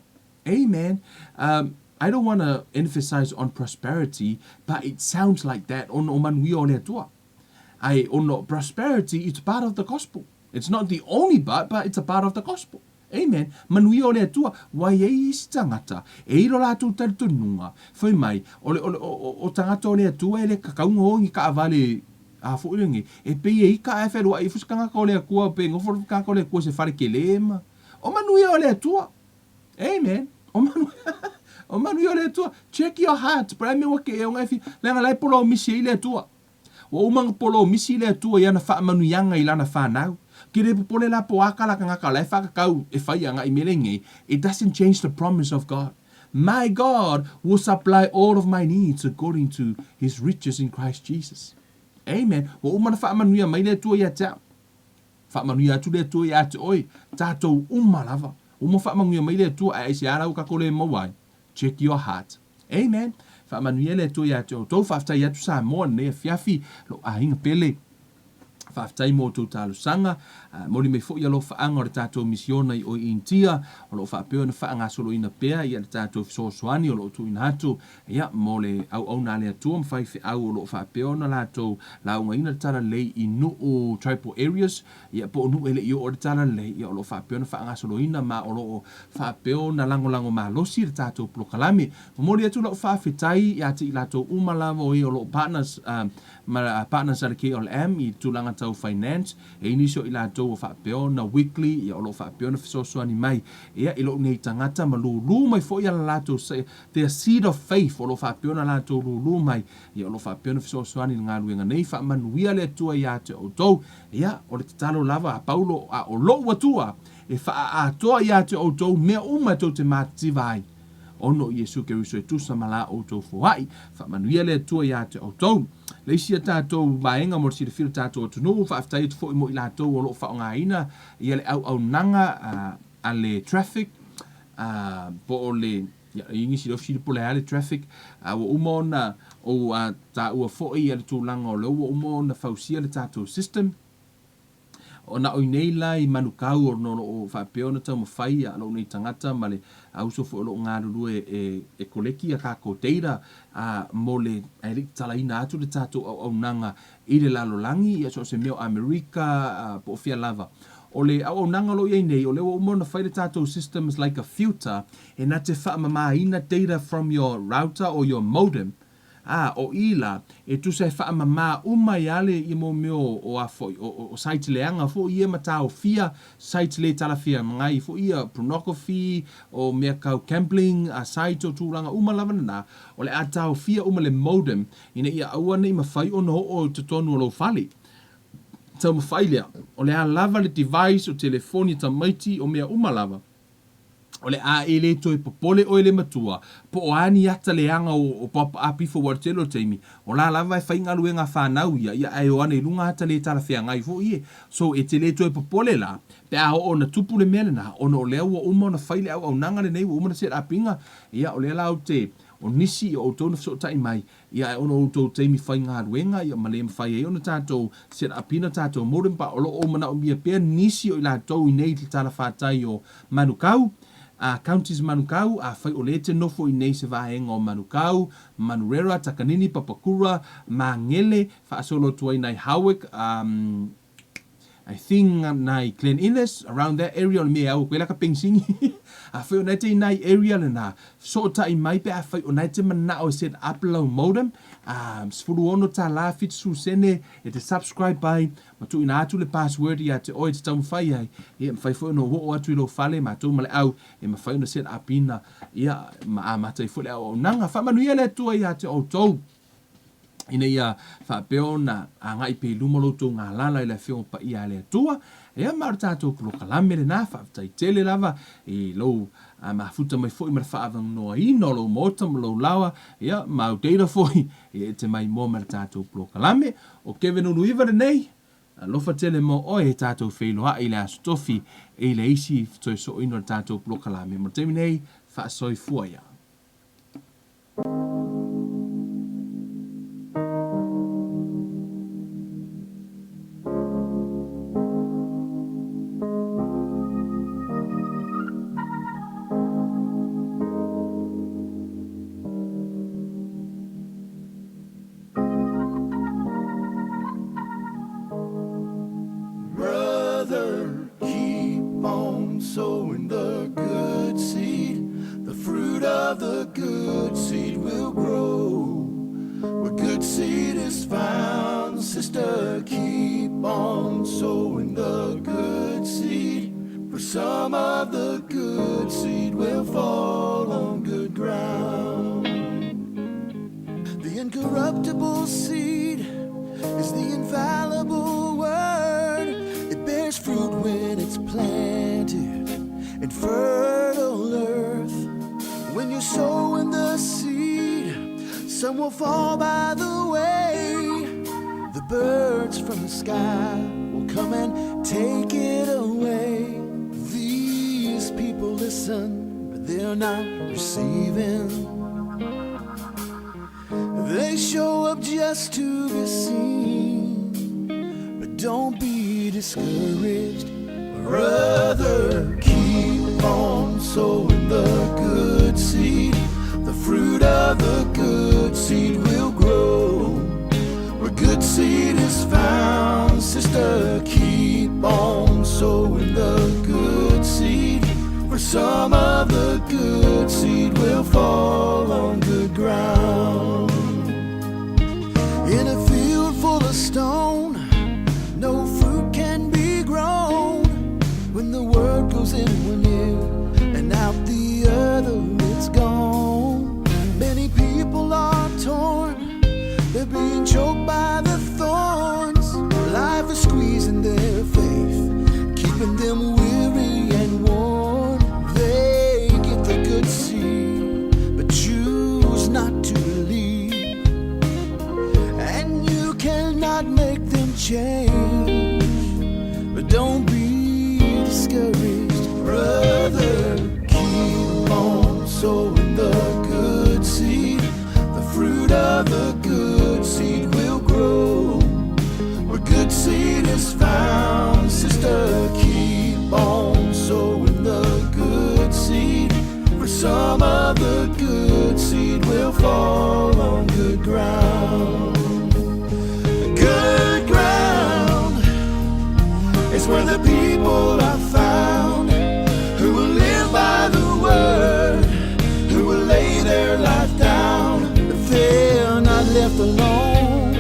Amen. Um, I don't want to emphasize on prosperity, but it sounds like that ona o manuia o le Atua. Ae ona prosperity, it's part of the gospel. It's not the only part, but it's a part of the gospel. Amen. Manuia o le Atua. Ua i ai isi tagata, e i lo latou talitonuga, fai mai, o le, o le, o, o, o tagata o le Atua e le kakauga o ni kaavale a foi lenei, e pei e ika ae feluai ifo se tagata o le Atua, pe nofo le tagata o le Atua i se fale kele ma. O manuia o le Atua. Amen. O manuia, o manuia o le Atua. Check your heart. Po o le a le mea ua ke e ona e fia, leaga la e polomisi ai le Atua. Ua uma ona polomisi le Atua i ana faamanuiaga i lana fanau. Ke le popole la po o a kala kanaka o la e whakakau e whai anga i mele nei. It doesn't change the promise of God. My God will supply all of my needs according to his riches in Christ Jesus. Amen. Ua uma ona faamanuia mai le Atua ia te au. Faamanuia atu le Atua ia te oe, tatou uma lava. Uma faamanuia mai le Atua ae aisea la ua tatou le maua ai? Check your heart. Amen. Faamanuia le Atua ia te outou. Faafetai atu Samoa lenei afiafi, lou aiga pele. Faafetai mo outou talosaga. Momoli mai foi alofaaga o le tatou misiona i o i Initia, o lo o faapea ona faagasoloina pea ia le tatou fesoasoani o lo o tuuina atu ia mo le auauna a le Atua ma faifeau o lo o faapea ona latou laugaina le talalelei i nuu tribal areas, ia po o nuu e le i oo le talalelei, ia o lo o faapea ona faagasoloina ma o lo o faapea ona lagolago malosi le tatou polokalame. Momoli atu lau faafetai ia te i latou uma lava o e o lo o partners ma partners a le KLM i tulaga tau finance, e i nisi o i latou ua faapea ona weekly, ia o lo o faapea ona fesoasoani mai ia i lou nei tagata ma lulu mai foi ia le latou their seed of faith o lo o faapea ona latou lulu mai, ia o lo o faapea ona fesoasoani i le galuega nei. Faamanuia le Atua ia te outou. Ia, o le tatalo lava a Paulo, a o lou Atua e faaatoa ia te outou mea uma tou te matitiva ai, ona o Iesu Keriso e tusa ma la outou foai. Faamanuia le Atua ia te outou. Le isi a tatou vaega mo le silafia o le tatou atunuu, faafetai atu foi mo i latou o lo o faaaogaina ia le auaunaga a le traffic, po o le, ia, i nisi o fesili po o le a le traffic, ua uma ona ou taua foi ia le tulaga o lea ua uma ona fausia le tatou system. Ona o i nei la i Manukau ona o lo o faapea ona taumafai a lou nei tagata ma le auso foi o lo o galulue e e koleki a tatou data a mo le ae le i tatalaina atu le tatou auaunaga i le lalolagi ia so o se mea o Amerika a po o fea lava. O le auaunaga o lo o i ai nei o lea ua uma ona fai le tatou system is like a filter e na te faamamaina data from your router or your modem Ā, o i la, e tusa e faamamā uma ai ale ia mō mea o, o a foi, o, o, o sites leaga foi ia ma taofia sites le talafeagai foi ia, pornography, o mea kau gambling, a sites o tulaga uma lava na, o le a taofia uma le modem ina ia aua nei mafai ona oo i totonu o lou fale. Taumafai lea, o le a lava le device, o telefoni a tamaiti, o mea uma lava, O le a e le toe popole oe le matua, po o a ni ata leaga o paopaapi ifo ua le tele o le taimi, o la lava e faigaluega a fanau ia, ia ae o ane i luga ata le talafeagai foi e. So e te le toe popole la, pe a oo ona tupu le mea lena, ona o lea ua uma ona fai le auaunaga lenei, ua uma ona set up ina, ia o lea la ou te, o nisi o outou na fesootai mai, Ia ae ona o outou taimi faigaluega ia ma le mafai ai ona tatou set up ina tatou modem pa o lo o manaomia pea nisi o i latou i nei i le talafatai o Manukau, a counties Manukau, afai o lea e te nofo i nei se vaega o Manukau, Manurewa, Takanini, Papakura, Magele, faasolo atu ai nai Howick, um, I think nai Glen Innes around that area o le mea e au atu ai la ka penisini. Afai o na e te i nai area lena, fesootai mai pe afai o na e te manao e set up lau modem, um, $16 70 sene e te subscribe ai, ma tuuina atu le password ia te oe e te taumafai ai, ia e mafai foi ona oo atu i lou fale matou ma le au e mafai ona set up ina, ia, ma amata ai foi le auaunaga. Faamanuia le Atua ia te outou. ina ia faapea ona agai pea i luma lo outou galala i le Afioga Paia a le Atua. Ia, ma o le tatou polokalame lena, faafetai tele lava i lou mafuta mai foi ma le faaavanoaina o lou maota ma lou laoa, ia, ma au data foi, ia, e te maimoa ma le tatou polokalame. O Kevin Uluiva lenei, alofa tele mo oe e tatou feiloai i le Aso Tofi i le isi toe sooina o le tatou polokalame. Mo le taimi nei, faasoifua ia. Brother, keep on sowing the good seed. The fruit of the good seed will grow. Where good seed is found, sister, keep on sowing the good seed. For some of the good seed will fall on good ground. The incorruptible seed is the infallible word. It bears fruit when it's planted in fertile earth. When you sow in the seed, some will fall by the way. The birds from the sky will come and take it away. These people listen, but they're not receiving. They show up just to be seen. But don't be discouraged, brother. Keep on sowing the good seed. The fruit of the good seed will grow. Where good seed is found, sister, keep on sowing the good seed. For some of the good seed will fall on good ground. In a field full of stone, no fruit can be grown. When the word goes in one ear and out the other, it's gone. Many people are torn, they're being choked by the thorns. Life is squeezing their faith, keeping them weary and worn. They get the good seed, but choose not to believe. And you cannot make them change. But don't be discouraged, brother. Keep on sowing the good seed. The fruit of the good seed will grow. Where good seed is found, sister, keep on sowing the good seed. For some of the good seed will fall on good ground. Good ground is where the people are found who will live by the word, who will lay their life down. But they're not left alone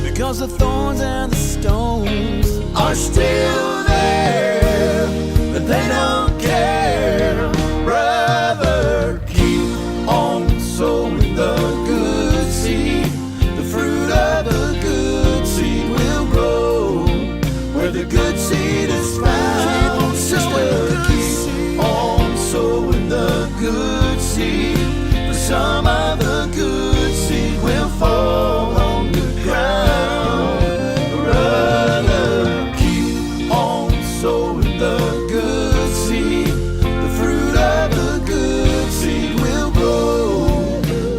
because the thorns and the stones are still there, but they don't care. Brother, keep on sowing the good seed. The fruit of the good seed will grow. Where the good seed is found, sister, keep on sowing the good seed. For some of the good seed will fall on good ground. Brother, keep on sowing the good seed. The fruit of the good seed will grow.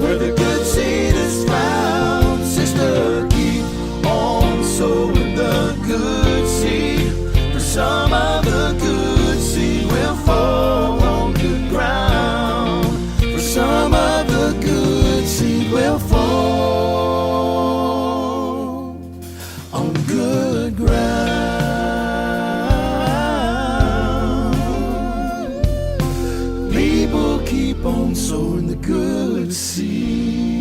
Where the good seed is found, sister, keep on sowing the good seed. For some of the good seed will fall on good ground. For some of the good seed will fall on good ground. sowing the good seed.